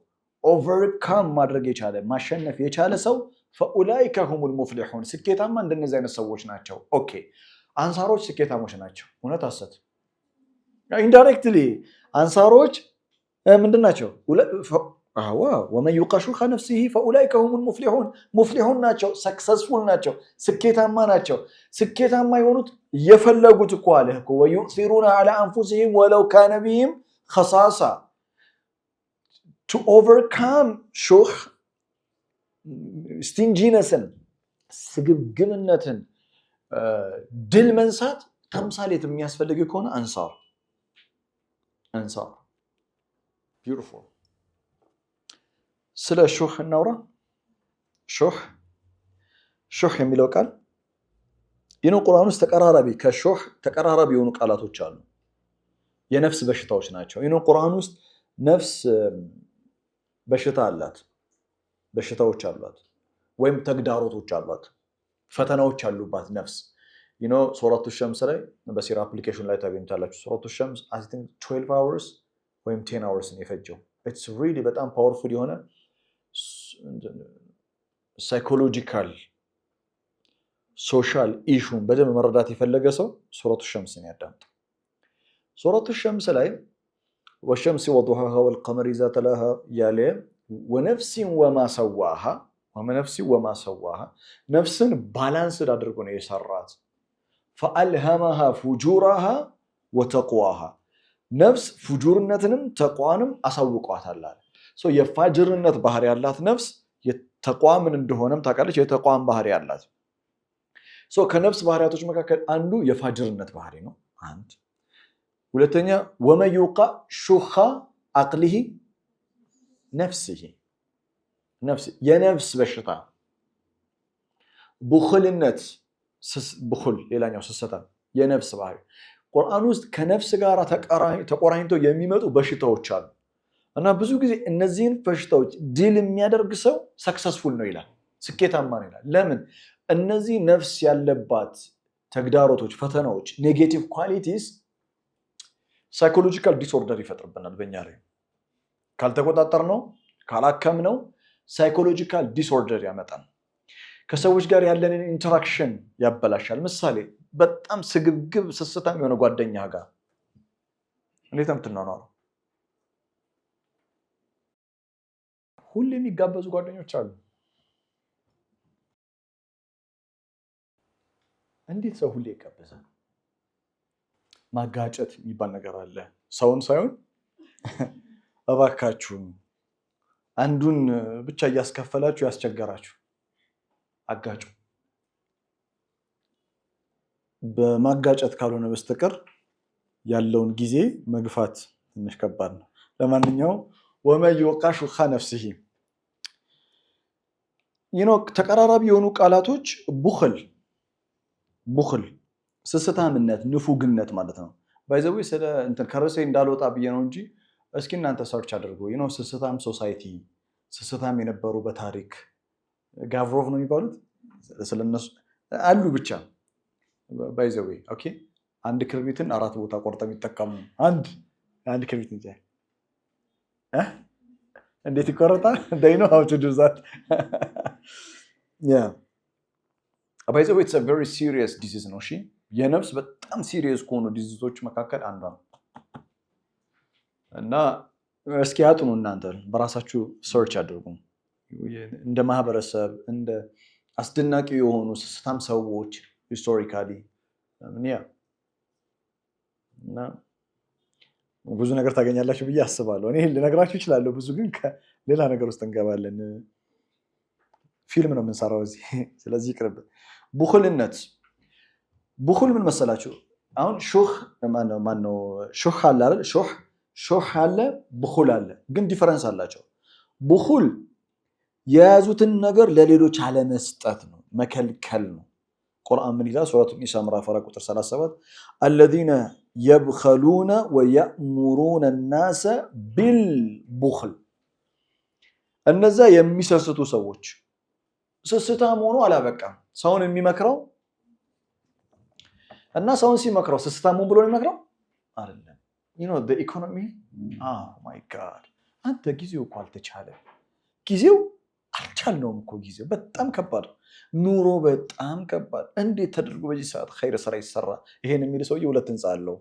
overcome ማድረግ የቻለ፣ ማሸነፍ የቻለ ሰው فأولئك هم المفلحون፣ ስኬታማ እንደነዚህ አይነት ሰዎች ናቸው። Okay፣ አንሳሮች ስኬታሞች ናቸው። እውነት ሐሰት? Indirectly አንሳሮች ምንድን ናቸው? ومن يوق شح نفسه فأولئك هم المفلحون፣ مفلحون ናቸው፣ successful ናቸው፣ ስኬታማ ናቸው። ስኬታማ የሆኑት የፈለጉት እኮ አለ እኮ ويؤثرون على أنفسهم ولو كان بهم خصاصة። To overcome شح፣ stinginess ን፣ ስግብግብነትን ድል መንሳት ተምሳሌት የሚያስፈልግ ከሆነ አንሳር፣ አንሳር beautiful። ስለ شح እናውራ። شح፣ شح የሚለው ቃል ይህ ቁርአን ውስጥ ተቀራራቢ ከ شح ተቀራራቢ የሆኑ ቃላቶች አሉ። የነፍስ በሽታዎች ናቸው። ይህ ቁርአን ውስጥ ነፍስ በሽታ አላት፣ በሽታዎች አሏት፣ ወይም ተግዳሮቶች አሏት፣ ፈተናዎች አሉባት ነፍስ። ሱረቱ ሸምስ ላይ በሲራ application ላይ ታገኙታላችሁ። ሱረቱ ሸምስ I think 12 hours ወይም 10 hours ነው የፈጀው። It's really በጣም powerful የሆነ psychological social issue ን በደንብ መረዳት የፈለገ ሰው ሱረቱ ሸምስን ያዳምጥ። ሱረቱ ሸምስ ላይ والشمس وضحاها والقمر إذا تلاها እያለ ونفس وما سواها፣ ونفس وما سواها፣ ነፍስን balanced አድርጎ ነው የሰራት። فألهمها فجورها وتقواها፣ ነፍስ ፉጁርነትንም ተቅዋንም አሳውቋታል አለ። የፋጅርነት ባህሪ ያላት ነፍስ ተቅዋ ምን እንደሆነም ታውቃለች። የተቅዋን ባህሪ ያላት። ከነፍስ ባህሪያቶች መካከል አንዱ የፋጅርነት ባህሪ ነው። አንድ። ሁለተኛ ومن يوق شح عقله نفسه፣ የነፍስ በሽታ ቡኽልነት፣ بخل ሌላኛው ስስታ የነፍስ ባህሪ። ቁርአን ውስጥ ከነፍስ ጋር ተቆራኝተው የሚመጡ በሽታዎች አሉ እና ብዙ ጊዜ እነዚህን በሽታዎች ድል የሚያደርግ ሰው successful ነው ይላል፣ ስኬታማ ነው ይላል። ለምን? እነዚህ ነፍስ ያለባት ተግዳሮቶች፣ ፈተናዎች፣ negative qualities psychological disorder ይፈጥርብናል በእኛ ላይ። ካልተቆጣጠርነው፣ ካላከምነው psychological disorder ያመጣል። ከሰዎች ጋር ያለንን interaction ያበላሻል። ምሳሌ በጣም ስግብግብ ስስታም የሆነ ጓደኛ ጋር እንዴት ነው የምትኗኗረው? ሁሌ የሚጋበዙ ጓደኞች አሉ። እንዴት ሰው ሁሌ ይጋበዛል? ማጋጨት የሚባል ነገር አለ። ሰውን ሳይሆን እባካችሁ አንዱን ብቻ እያስከፈላችሁ ያስቸገራችሁ አጋጩ። በማጋጨት ካልሆነ በስተቀር ያለውን ጊዜ መግፋት ትንሽ ከባድ ነው። ለማንኛውም ومن يوق شح نفسه፣ ተቀራራቢ የሆኑ ቃላቶች بخل፣ بخل ስስታምነት፣ ንፉግነት ማለት ነው። By the way ስለ እንትን ከርዕሴ እንዳልወጣ ብዬ ነው እንጂ እስኪ እናንተ search አድርጉ። ስስታም society፣ ስስታም የነበሩ በታሪክ ጋቭሮቭ ነው የሚባሉት ስለነሱ አሉ ብቻ by the way okay። አንድ ክርቢትን አራት ቦታ ቆርጠው የሚጠቀሙ አንድ ክርቢት እንጂ እንዴት ይቆረጣል? They know how to do that. Yeah, by the way, it's a very serious disease ነው። እሺ፣ የነፍስ በጣም serious ከሆኑ disease ኦች መካከል አንዷ ነው። እና እስኪ አጥኑ፣ እናንተ በራሳችሁ search አድርጉ። እንደ ማህበረሰብ እንደ አስደናቂ የሆኑ ስስታም ሰዎች historically yeah እና ብዙ ነገር ታገኛላችሁ ብዬ አስባለሁ። እኔ ልነግራችሁ እችላለሁ ብዙ፣ ግን ሌላ ነገር ውስጥ እንገባለን። ፊልም ነው የምንሰራው እዚህ። ስለዚህ ይቅርብ። ቡኽልነት፣ ቡኹል ምን መሰላችሁ? አሁን ሹህ ማነው? ሹህ አለ አይደል? ሹህ አለ፣ ቡኹል አለ። ግን difference አላቸው። ቡኹል የያዙትን ነገር ለሌሎች አለመስጠት ነው፣ መከልከል ነው። ቁርአን ምን ይላል? ሱረቱ ኒሳ ምዕራፍ 4 ቁጥር 37 الذين يبخلون ويأمرون الناس بالبخل፣ እነዛ የሚሰስቱ ሰዎች። ስስታም ሆኖ አላበቃም። ሰውን የሚመክረው እና ሰውን ሲመክረው ስስታም ብሎ የሚመክረው አይደለም። Economy, my God፣ አንተ ጊዜው እኮ አልተቻለም። ጊዜው አልቻልነውም እኮ፣ ጊዜው በጣም ከባድ፣ ኑሮ በጣም ከባድ። እንዴት ተደርጎ በዚህ ሰዓት ኸይር ስራ ይሰራ? ይሄን የሚል ሰውዬ ሁለት ህንፃ አለው።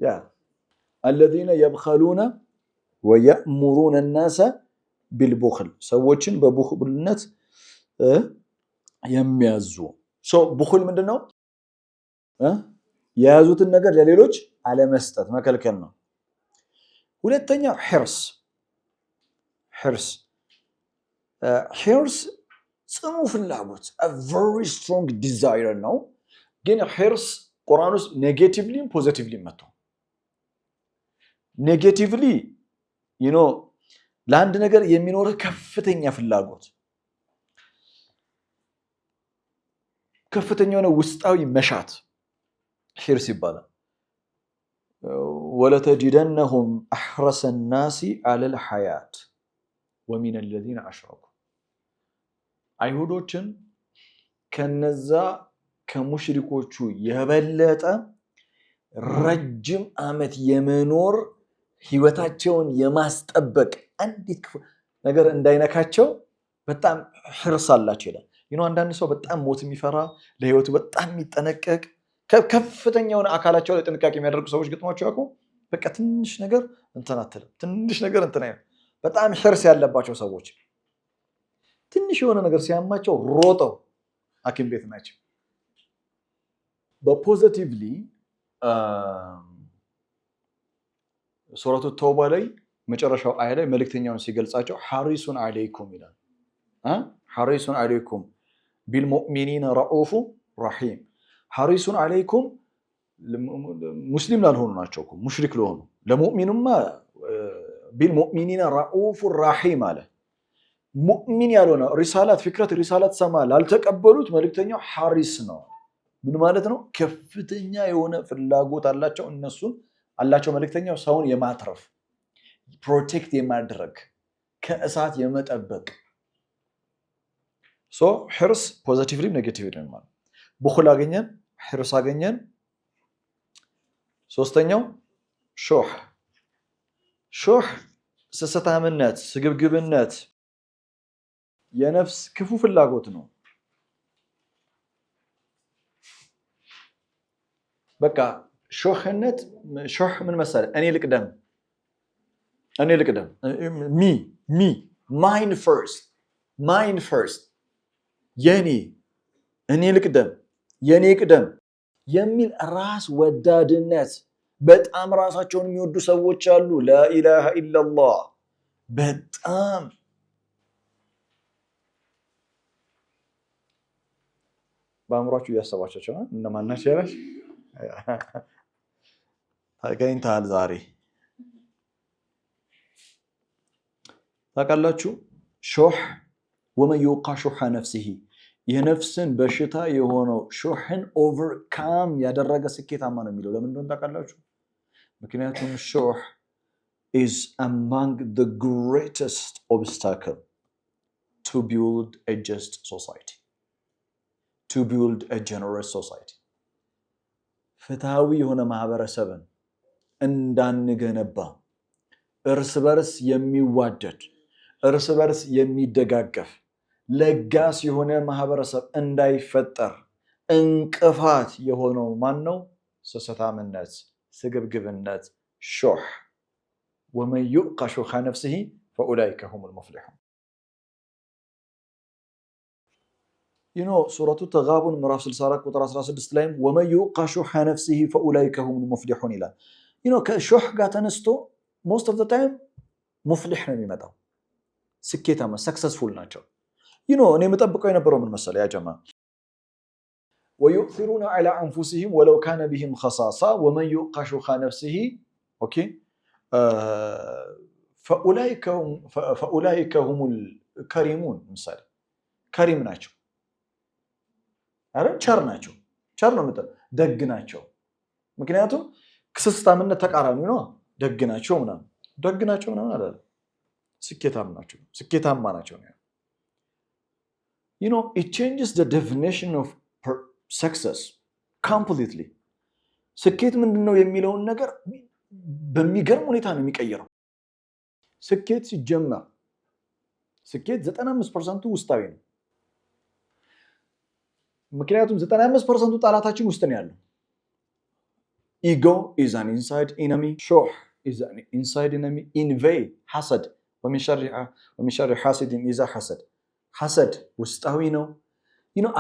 Yeah, الذين يبخلون ويأمرون الناس بالبخل፣ ሰዎችን በቡኽልነት የሚያዙ። ቡኽል ምንድን ነው? የያዙትን ነገር ለሌሎች አለመስጠት፣ መከልከል ነው። ሁለተኛው ሒርስ። ሒርስ፣ ሒርስ ጽኑ ፍላጎት፣ very strong desire ነው። ግን ሒርስ ቁርአን ውስጥ negatively ም positively መጥቶ፣ negatively ለአንድ ነገር የሚኖርህ ከፍተኛ ፍላጎት፣ ከፍተኛ የሆነ ውስጣዊ መሻት ሒርስ ይባላል። ولتجدنهم أحرص الناس على الحياة ومن الذين أشركوا፣ አይሁዶችን ከነዛ ከሙሽሪኮቹ የበለጠ ረጅም ዓመት የመኖር፣ ህይወታቸውን የማስጠበቅ፣ አንዲት ክፉ ነገር እንዳይነካቸው በጣም ሕርስ አላቸው ይላል። አንዳንድ ሰው በጣም ሞት የሚፈራ፣ ለህይወቱ በጣም የሚጠነቀቅ፣ ከፍተኛ የሆነ አካላቸው ላይ ጥንቃቄ የሚያደርጉ ሰዎች ገጥሟቸው ያውቁ? በቃ ትንሽ ነገር እንትን አትልም፣ ትንሽ ነገር እንትን አይልም። በጣም ሕርስ ያለባቸው ሰዎች ትንሽ የሆነ ነገር ሲያማቸው ሮጠው ሐኪም ቤት ናቸው። በ positively ሱረቱ ተውባ ላይ መጨረሻው አያ ላይ መልእክተኛውን ሲገልጻቸው حريص عليكم ይላል። حريص عليكم بالمؤمنين رءوف رحيم። حريص عليكم ሙስሊም ላልሆኑ ናቸው፣ ሙሽሪክ ለሆኑ። ለሙእሚኑማ بالمؤمنين رءوف رحيم አለ። ሙእሚን ያልሆነ፣ ሪሳላት فكرة ሪሳላት ሰማ ላልተቀበሉት መልእክተኛው ሐሪስ ነው። ምን ማለት ነው? ከፍተኛ የሆነ ፍላጎት አላቸው፣ እነሱን አላቸው መልእክተኛው ሰውን የማትረፍ፣ protect የማድረግ፣ ከእሳት የመጠበቅ። So ሕርስ positively negatively ማለት። ቡኹል አገኘን፣ ሕርስ አገኘን። ሶስተኛው ሾህ። ሾህ ስስታምነት፣ ስግብግብነት፣ የነፍስ ክፉ ፍላጎት ነው። በቃ ሾህነት፣ ሾህ ምን መሰለህ፣ እኔ ልቅደም፣ እኔ ልቅደም፣ me, me, mine first, mine first፣ የኔ፣ እኔ ልቅደም፣ የኔ ቅደም የሚል ራስ ወዳድነት። በጣም ራሳቸውን የሚወዱ ሰዎች አሉ። لا إله إلا الله፣ በጣም በአእምሯችሁ እያሰባቸው እነማን ናቸው ያላችሁ ተገኝተሃል ዛሬ። ታውቃላችሁ፣ ሾህ ومن يوق شح نفسه፣ የነፍስን በሽታ የሆነው ሾህን overcome ያደረገ ስኬታማ ነው የሚለው ለምን እንደሆነ ታውቃላችሁ? ምክንያቱም ሾህ is among the greatest obstacle to build a just society, to build a generous society። ፍትሃዊ የሆነ ማህበረሰብን እንዳንገነባ፣ እርስ በርስ የሚዋደድ፣ እርስ በርስ የሚደጋገፍ፣ ለጋስ የሆነ ማህበረሰብ እንዳይፈጠር እንቅፋት የሆነው ማን ነው? ስስታምነት፣ ስግብግብነት፣ شح። ومن يوق شح نفسه فأولئك هم المفلحون። You know ሱረቱ ተጋቡን ምዕራፍ 64 ቁጥር 16 ላይም ومن يوق شح نفسه فأولئك هم المفلحون ይላል። You know ከ شح ጋር ተነስቶ most of the time مفلح ነው የሚመጣው። ስኬታማ successful ናቸው። You know እኔ የምጠብቀው የነበረው ምን መሰለህ يا جماعة? ويؤثرون على أنفسهم ولو كان بهم خصاصة ومن يوق شح نفسه okay فأولئك هم الكريمون። ምሳሌ كريم ናቸው አይደል? ቸር ናቸው። ቸር ነው፣ ደግ ናቸው። ምክንያቱም ስስታምነት ተቃራኒ ነው። ደግ ናቸው ምናምን፣ ደግ ናቸው ምናምን አላለም። ስኬታም ናቸው፣ ስኬታማ ናቸው። You know, it changes the definition of success completely። ስኬት ምንድን ነው የሚለውን ነገር በሚገርም ሁኔታ ነው የሚቀይረው። ስኬት ሲጀመር ስኬት 95% ኡ ውስጣዊ ነው። ምክንያቱም 95% ኡ ጠላታችን ውስጥ ነው ያለው። Ego is an inside enemy፣ شح is an inside enemy፣ envy፣ حسد፣ ومن شر حاسد إذا حسد፣ حسد ውስጣዊ ነው።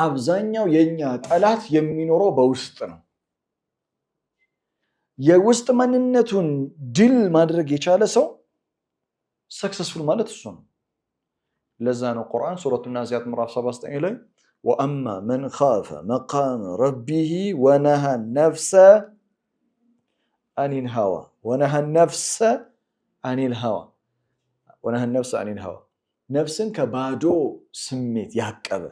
አብዛኛው የኛ ጠላት የሚኖረው በውስጥ ነው። የውስጥ ማንነቱን ድል ማድረግ የቻለ ሰው successful ማለት እሱ ነው። ለዛ ነው ቁርአን ሱረቱ ናዚያት ምዕራፍ 79 ላይ وأما من خاف مقام ربه ونهى النفس عن الهوى ونهى النفس عن الهوى ونهى النفس عن الهوى ነፍስን ከባዶ ስሜት ያቀበ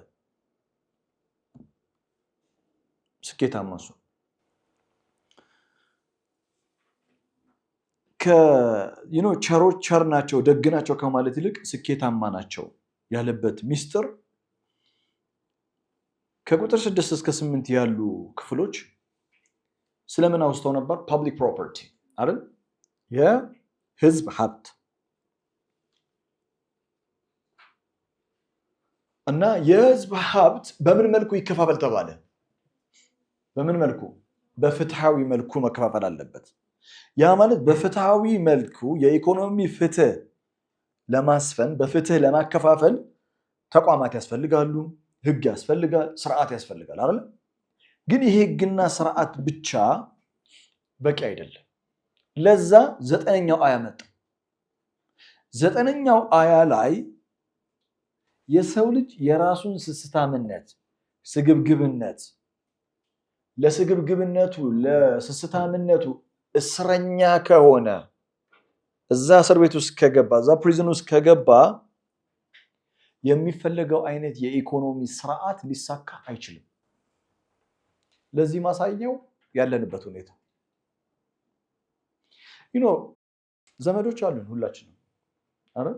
ስኬታማ እሱ። ቸሮች ቸር ናቸው፣ ደግ ናቸው ከማለት ይልቅ ስኬታማ ናቸው ያለበት ሚስጥር ከቁጥር 6 እስከ 8 ያሉ ክፍሎች ስለምን አውስተው ነበር? Public property አይደል? የህዝብ ሀብት። እና የህዝብ ሀብት በምን መልኩ ይከፋፈል ተባለ? በምን መልኩ? በፍትሃዊ መልኩ መከፋፈል አለበት። ያ ማለት በፍትሃዊ መልኩ የኢኮኖሚ ፍትህ ለማስፈን፣ በፍትህ ለማከፋፈል ተቋማት ያስፈልጋሉ፣ ህግ ያስፈልጋል፣ ስርዓት ያስፈልጋል አይደል? ግን ይሄ ህግና ስርዓት ብቻ በቂ አይደለም። ለዛ 9ኛው አያ መጣ። 9ኛው አያ ላይ የሰው ልጅ የራሱን ስስታምነት፣ ስግብግብነት፣ ለስግብግብነቱ ለስስታምነቱ እስረኛ ከሆነ፣ እዛ እስር ቤት ውስጥ ከገባ፣ እዛ prison ውስጥ ከገባ የሚፈለገው አይነት የኢኮኖሚ ስርዓት ሊሳካ አይችልም። ለዚህ ማሳያው ያለንበት ሁኔታ። You know ዘመዶች አሉን፣ ሁላችንም አይደል?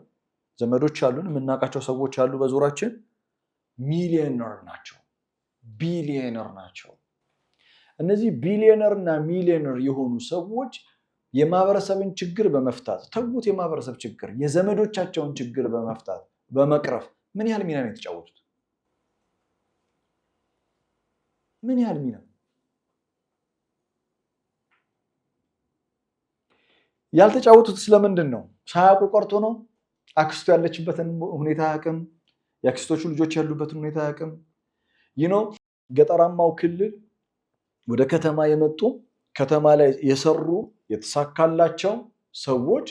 ዘመዶች አሉን፣ የምናውቃቸው ሰዎች አሉ በዙሪያችን፣ ሚሊዮነር ናቸው፣ ቢሊዮነር ናቸው። እነዚህ ቢሊዮነር እና ሚሊዮነር የሆኑ ሰዎች የማህበረሰብን ችግር በመፍታት፣ ተዉት፣ የማህበረሰብ ችግር፣ የዘመዶቻቸውን ችግር በመፍታት፣ በመቅረፍ ምን ያህል ሚና ነው የተጫወቱት? ምን ያህል ሚና? ያልተጫወቱት ስለምንድን ነው? ሳያውቁ ቀርቶ ነው? አክስቱ ያለችበትን ሁኔታ አያውቅም። የአክስቶቹ ልጆች ያሉበትን ሁኔታ አያውቅም። You know ገጠራማው ክልል ወደ ከተማ የመጡ፣ ከተማ ላይ የሰሩ፣ የተሳካላቸው ሰዎች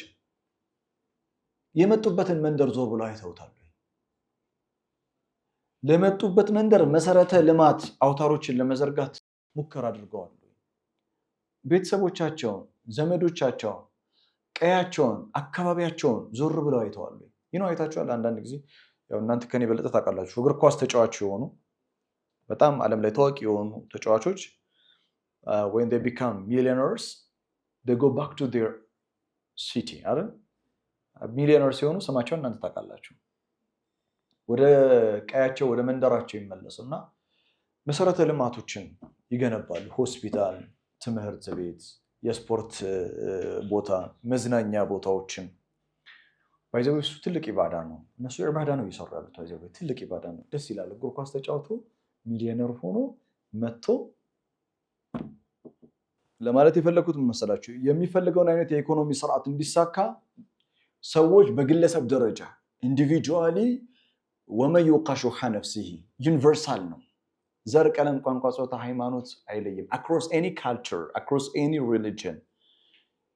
የመጡበትን መንደር ዞር ብለው አይተውታል? ለመጡበት መንደር መሰረተ ልማት አውታሮችን ለመዘርጋት ሙከራ አድርገዋል? ቤተሰቦቻቸውን፣ ዘመዶቻቸውን፣ ቀያቸውን፣ አካባቢያቸውን ዞር ብለው አይተዋል? ይህ አይታችኋል። አንዳንድ ጊዜ ያው እናንተ ከኔ የበለጠ ታውቃላችሁ። እግር ኳስ ተጫዋች የሆኑ፣ በጣም ዓለም ላይ ታዋቂ የሆኑ ተጫዋቾች when they become millionaires, they go back to their city አይደል? ሚሊዮነር ሲሆኑ ስማቸውን እናንተ ታውቃላችሁ። ወደ ቀያቸው፣ ወደ መንደራቸው ይመለሱና መሰረተ ልማቶችን ይገነባሉ። ሆስፒታል፣ ትምህርት ቤት፣ የስፖርት ቦታ፣ መዝናኛ ቦታዎችን by the way እሱ ትልቅ ኢባዳ ነው። እነሱ ኢባዳ ነው እየሰሩ ያሉት። By the way ትልቅ ኢባዳ ነው። ደስ ይላል። እግር ኳስ ተጫውቶ ሚሊዮነር ሆኖ መጥቶ ለማለት የፈለግኩት ምን መሰላችሁ? የሚፈልገውን አይነት የኢኮኖሚ ስርዓት እንዲሳካ ሰዎች በግለሰብ ደረጃ individually ومن يوق شح نفسه universal ነው። ዘር፣ ቀለም፣ ቋንቋ፣ ጾታ፣ ሃይማኖት አይለይም። Across any culture, across any religion,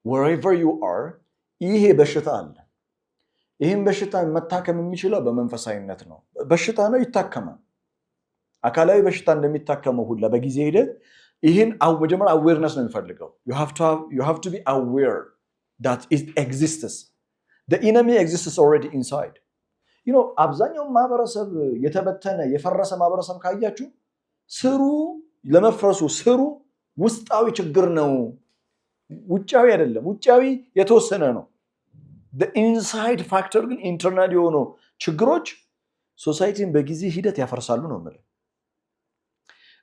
wherever you are ይሄ በሽታ አለ። ይህም በሽታ መታከም የሚችለው በመንፈሳዊነት ነው። በሽታ ነው፣ ይታከማል። አካላዊ በሽታ እንደሚታከመው ሁላ በጊዜ ሂደት ይህን መጀመሪያ awareness ነው የሚፈልገው። You have to be aware that it exists. The enemy exists already inside. አብዛኛው ማህበረሰብ የተበተነ የፈረሰ ማህበረሰብ ካያችሁ ስሩ ለመፍረሱ ስሩ ውስጣዊ ችግር ነው፣ ውጫዊ አይደለም። ውጫዊ የተወሰነ ነው። Inside factor ግን internal የሆኑ ችግሮች society ን በጊዜ ሂደት ያፈርሳሉ ነው የምልህ።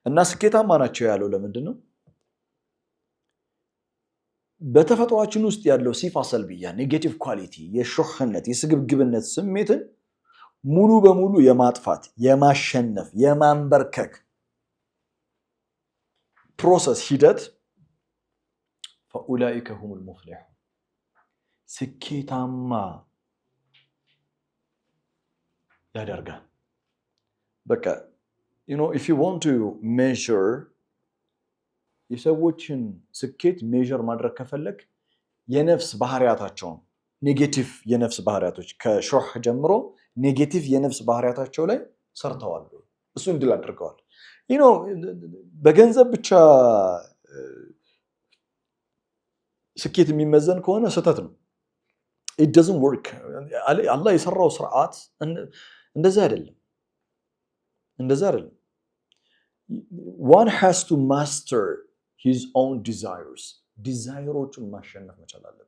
እና ስኬታማ ናቸው ያለው ለምንድን ነው? በተፈጥሯችን ውስጥ ያለው صفة سلبية negative quality የሾህነት የስግብግብነት ስሜትን ሙሉ በሙሉ የማጥፋት፣ የማሸነፍ፣ የማንበርከክ process ሂደት فأولئك هم المفلحون ስኬታማ ያደርጋል። በቃ if you want to measure የሰዎችን ስኬት measure ማድረግ ከፈለግ የነፍስ ባህሪያታቸውን negative የነፍስ ባህሪያቶች ከ شح ጀምሮ negative የነፍስ ባህሪያታቸው ላይ ሰርተዋል። እሱን ድል አድርገዋል። በገንዘብ ብቻ ስኬት የሚመዘን ከሆነ ስህተት ነው። It doesn't work። አላህ የሰራው ስርዓት እንደዛ አይደለም፣ እንደዛ አይደለም። One has to master his own desires፣ desire ኦቹን ማሸነፍ መቻል አለበት።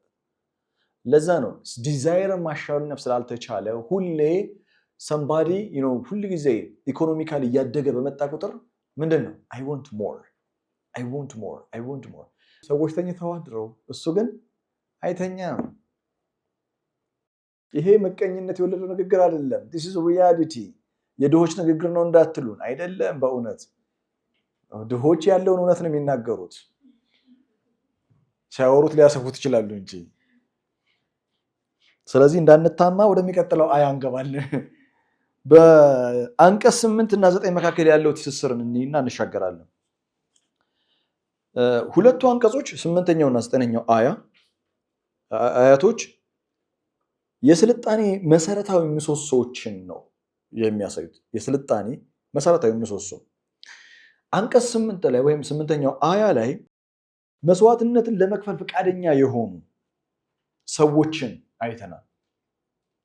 ለዛ ነው desire ን ማሸነፍ ስላልተቻለ ሁሌ somebody ሁል ጊዜ economically እያደገ በመጣ ቁጥር ምንድን ነው "I want more, I want more, I want more"። ሰዎች ተኝተው አድረው እሱ ግን አይተኛም። ይሄ ምቀኝነት የወለደው ንግግር አይደለም። This is reality። የድሆች ንግግር ነው እንዳትሉን አይደለም። በእውነት ድሆች ያለውን እውነት ነው የሚናገሩት። ሲያወሩት ሊያሰፉት ይችላሉ እንጂ። ስለዚህ እንዳንታማ ወደሚቀጥለው አያ እንገባለን። በአንቀጽ 8 እና 9 መካከል ያለው ትስስርን እንይና እንሻገራለን። ሁለቱ አንቀጾች ስምንተኛውና ዘጠነኛው አያቶች የስልጣኔ መሰረታዊ ምሰሶዎችን ነው የሚያሳዩት። የስልጣኔ መሰረታዊ ምሰሶ አንቀጽ 8 ላይ ወይም ስምንተኛው አያ ላይ መስዋዕትነትን ለመክፈል ፈቃደኛ የሆኑ ሰዎችን አይተናል።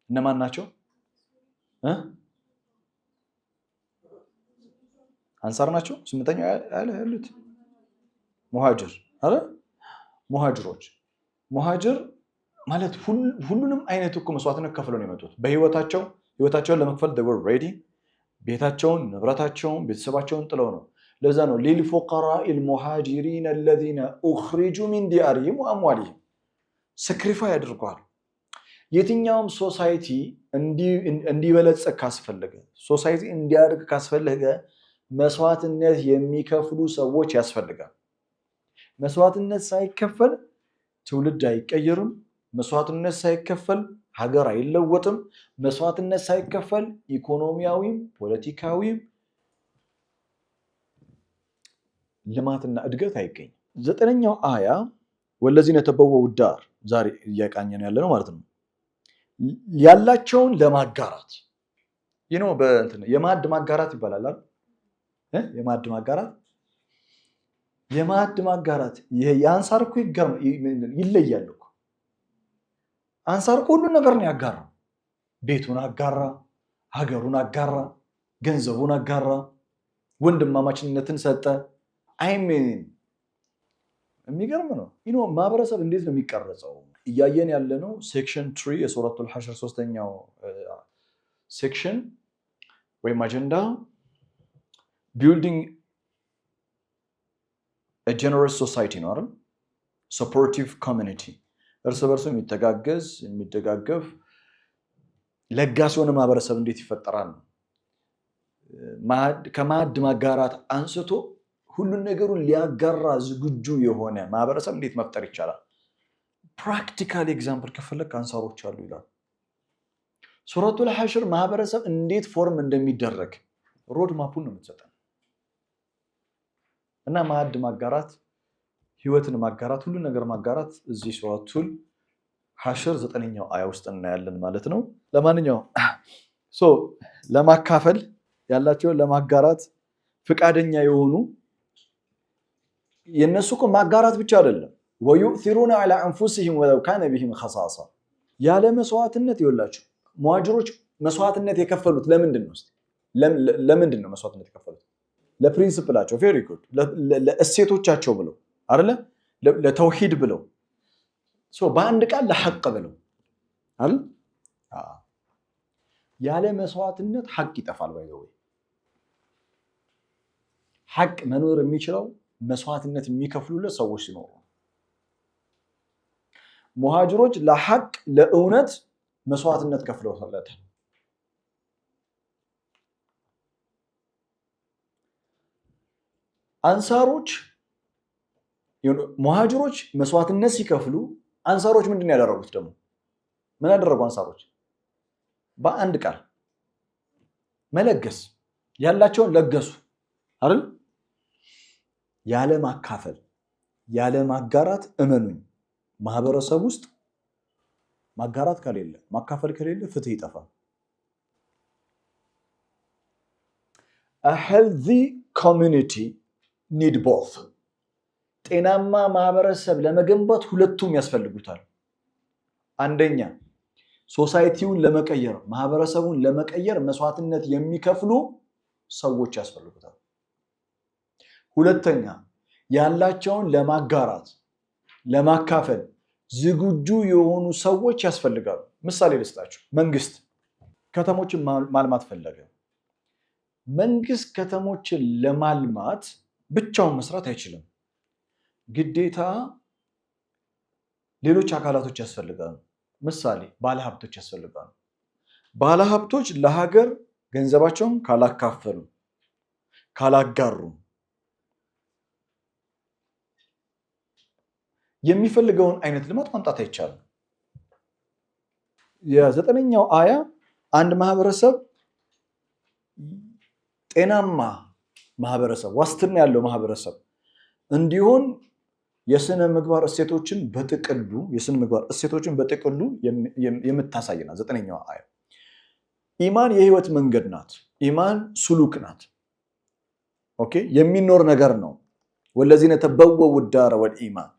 እነማን ናቸው? አንሳር ናቸው። ስምንተኛው አያ ላይ ያሉት ሙሃጅር አረ ሙሃጅሮች። ሙሃጅር ማለት ሁሉንም አይነት እኮ መስዋዕትነት ከፍለው ነው የመጡት። በህይወታቸው ህይወታቸውን ለመክፈል were ready። ቤታቸውን፣ ንብረታቸውን፣ ቤተሰባቸውን ጥለው ነው። ለዛ ነው للفقراء المهاجرين الذين أخرجوا من ديارهم وأموالهم sacrifice አድርገዋል። የትኛውም society እንዲበለጽግ ካስፈለገ፣ society እንዲያድግ ካስፈለገ መስዋዕትነት የሚከፍሉ ሰዎች ያስፈልጋል። መስዋዕትነት ሳይከፈል ትውልድ አይቀየርም። መስዋዕትነት ሳይከፈል ሀገር አይለወጥም። መስዋዕትነት ሳይከፈል ኢኮኖሚያዊም ፖለቲካዊም ልማትና እድገት አይገኝም። ዘጠነኛው አያ والذين تبوءوا الدار ዛሬ እያቃኘን ያለ ነው ማለት ነው። ያላቸውን ለማጋራት ይህ ነው። የማዕድ ማጋራት ይባላል። የማዕድ ማጋራት፣ የማዕድ ማጋራት ይሄ የአንሳር እኮ ይለያል እኮ። አንሳር እኮ ሁሉን ነገር ነው ያጋራው። ቤቱን አጋራ፣ ሀገሩን አጋራ፣ ገንዘቡን አጋራ፣ ወንድማማችነትን ሰጠ። I mean የሚገርም ነው። ማህበረሰብ እንዴት ነው የሚቀረጸው? እያየን ያለነው section 3 የሱረቱል ሐሽር ሶስተኛው section ወይም አጀንዳ building Generous society ነው አይደል? Supportive community፣ እርስ በርሱ የሚተጋገዝ፣ የሚደጋገፍ፣ ለጋስ የሆነ ማህበረሰብ እንዴት ይፈጠራል ነው። ከማዕድ ማጋራት አንስቶ ሁሉን ነገሩን ሊያጋራ ዝግጁ የሆነ ማህበረሰብ እንዴት መፍጠር ይቻላል? Practical example ከፈለግ አንሳሮች አሉ ይላል። ሱረቱል ሐሽር ማህበረሰብ እንዴት form እንደሚደረግ road map ኡን ነው የምትሰጠን። እና ማዕድ ማጋራት፣ ህይወትን ማጋራት፣ ሁሉን ነገር ማጋራት እዚህ ሱረቱል ሐሽር 9ኛው አያ ውስጥ እናያለን ማለት ነው። ለማንኛውም so ለማካፈል፣ ያላቸውን ለማጋራት ፍቃደኛ የሆኑ፣ የእነሱ እኮ ማጋራት ብቻ አይደለም፣ ويؤثرون على أنفسهم ولو كان بهم خصاصة። ያለ መስዋዕትነት ይወላችሁ ሙሃጅሮች መስዋዕትነት የከፈሉት ለምንድን ነው? ለምንድን ነው መስዋዕትነት የከፈሉት? ለ principle ኣቸው፣ very good፣ ለእሴቶቻቸው ብለው አይደለ? ለተውሂድ ብለው፣ በአንድ ቃል ለሐቅ ብለው አይደል? ያለ መስዋዕትነት ሐቅ ይጠፋል። By the way፣ ሐቅ መኖር የሚችለው መስዋዕትነት የሚከፍሉለት ሰዎች ሲኖሩ። ሙሃጅሮች ለሐቅ፣ ለእውነት መስዋዕትነት ከፍለውለታል። አንሳሮች፣ ሙሃጅሮች መስዋዕትነት ሲከፍሉ አንሳሮች ምንድን ነው ያደረጉት? ደግሞ ምን ያደረጉ አንሳሮች? በአንድ ቃል መለገስ፣ ያላቸውን ለገሱ አይደል? ያለ ማካፈል፣ ያለ ማጋራት፣ እመኑኝ፣ ማህበረሰብ ውስጥ ማጋራት ከሌለ፣ ማካፈል ከሌለ ፍትህ ይጠፋል። A healthy community need both። ጤናማ ማህበረሰብ ለመገንባት ሁለቱም ያስፈልጉታል። አንደኛ፣ society ውን ለመቀየር፣ ማህበረሰቡን ለመቀየር መስዋዕትነት የሚከፍሉ ሰዎች ያስፈልጉታል። ሁለተኛ፣ ያላቸውን ለማጋራት፣ ለማካፈል ዝግጁ የሆኑ ሰዎች ያስፈልጋሉ። ምሳሌ ልስጣችሁ። መንግስት ከተሞችን ማልማት ፈለገ። መንግስት ከተሞችን ለማልማት ብቻውን መስራት አይችልም። ግዴታ ሌሎች አካላቶች ያስፈልጋሉ። ምሳሌ ባለሀብቶች ያስፈልጋሉ። ባለሀብቶች ለሀገር ገንዘባቸውን ካላካፈሉ፣ ካላጋሩ የሚፈልገውን አይነት ልማት ማምጣት አይቻልም። የ9ኛው አያ አንድ ማህበረሰብ፣ ጤናማ ማህበረሰብ፣ ዋስትና ያለው ማህበረሰብ እንዲሆን የስነ ምግባር እሴቶችን በጥቅሉ የምታሳይ ናት። 9ኛው አያ ኢማን የህይወት መንገድ ናት። ኢማን ሱሉክ ናት። Okay፣ የሚኖር ነገር ነው። والذين تبوءوا الدار والإيمان።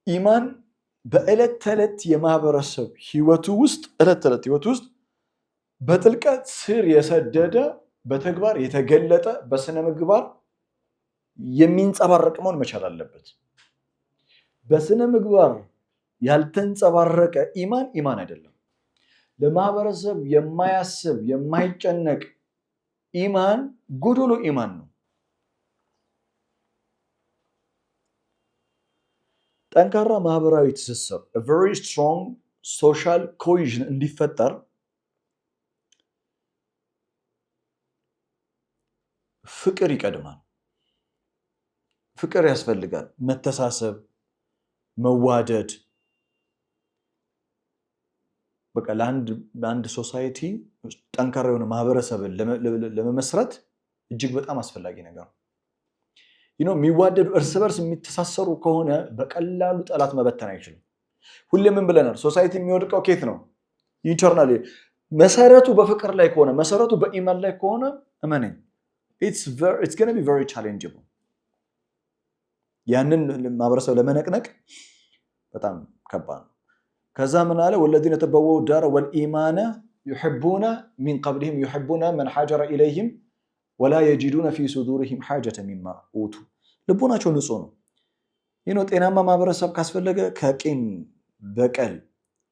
ኢማን በዕለት ተዕለት የማህበረሰብ ህይወቱ ውስጥ፣ ዕለት ተዕለት ህይወቱ ውስጥ በጥልቀት ስር የሰደደ፣ በተግባር የተገለጠ፣ በስነ ምግባር የሚንጸባረቅ መሆን መቻል አለበት። በስነ ምግባር ያልተንጸባረቀ ኢማን ኢማን አይደለም። ለማህበረሰብ የማያስብ፣ የማይጨነቅ ኢማን ጎዶሎ ኢማን ነው። ጠንካራ ማህበራዊ ትስስር፣ very strong social cohesion እንዲፈጠር ፍቅር ይቀድማል። ፍቅር ያስፈልጋል። መተሳሰብ፣ መዋደድ፣ በቃ ለአንድ society ጠንካራ የሆነ ማህበረሰብን ለመመስረት እጅግ በጣም አስፈላጊ ነገር ነው። የሚዋደዱ፣ እርስ በርስ የሚተሳሰሩ ከሆነ በቀላሉ ጠላት መበተን አይችልም። ሁሌ ምን ብለናል? Society የሚወድቀው ኬት ነው? Internal መሰረቱ በፍቅር ላይ ከሆነ፣ መሰረቱ በኢማን ላይ ከሆነ፣ እመነኝ፣ it's gonna be very challengeable። ያንን ማህበረሰብ ለመነቅነቅ በጣም ከባድ ነው። ከዛ ምን አለ? والذين تبوءوا الدار والإيمان يحبون من قبلهم يحبون من هاجر إليهم ولا يجدون في صدورهم حاجة مما أوتوا። ልቦናቸው ንጹህ ነው። ይህ ነው። ጤናማ ማህበረሰብ ካስፈለገ ከቂም በቀል፣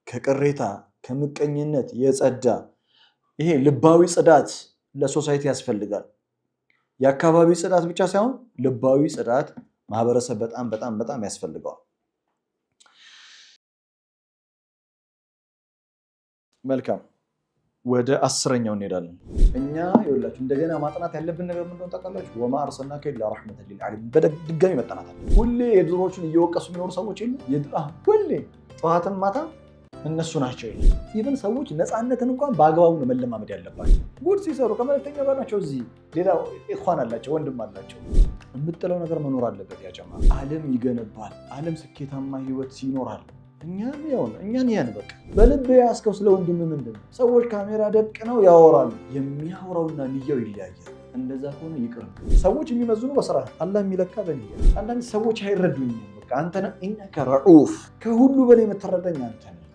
ከቅሬታ፣ ከምቀኝነት የጸዳ ይሄ ልባዊ ጽዳት ለ society ያስፈልጋል። የአካባቢ ጽዳት ብቻ ሳይሆን ልባዊ ጽዳት ማህበረሰብ በጣም በጣም በጣም ያስፈልገዋል። መልካም፣ ወደ 10ኛው እንሄዳለን። እኛ ይኸውላችሁ እንደገና ማጥናት ያለብን ነገር ምንድን ነው ታውቃላችሁ? وما أرسلناك إلا رحمة للعالمين በድጋሚ መጠናት አለ። ሁሌ የድሮዎቹን እየወቀሱ የሚኖሩ ሰዎች የሉ? ሁሌ ጠዋትም ማታ እነሱ ናቸው። Even ሰዎች ነፃነትን እንኳን በአግባቡ ነው መለማመድ ያለባቸው። ጉድ ሲሰሩ ከመልእክተኛው ጋር ናቸው። እዚህ ሌላ ኢኽዋን አላቸው፣ ወንድም አላቸው። የምጥለው ነገር መኖር አለበት። ያጨማ ዓለም ይገነባል። ዓለም ስኬታማ ህይወት ይኖራል። እኛም ያው ነው። እኛን ያን በቃ በልብ ያስከው ስለ ወንድም ምንድን ነው? ሰዎች ካሜራ ደቅነው ያወራሉ። የሚያወራውና ንያው ይለያያል። እንደዛ ከሆነ ይቅር። ሰዎች የሚመዝኑ በስራ፣ አላህ የሚለካ በንያ። አንዳንድ ሰዎች አይረዱኝም። በቃ አንተ ነህ إنك رءوف፣ ከሁሉ በላይ የምትረዳኝ አንተ ነህ።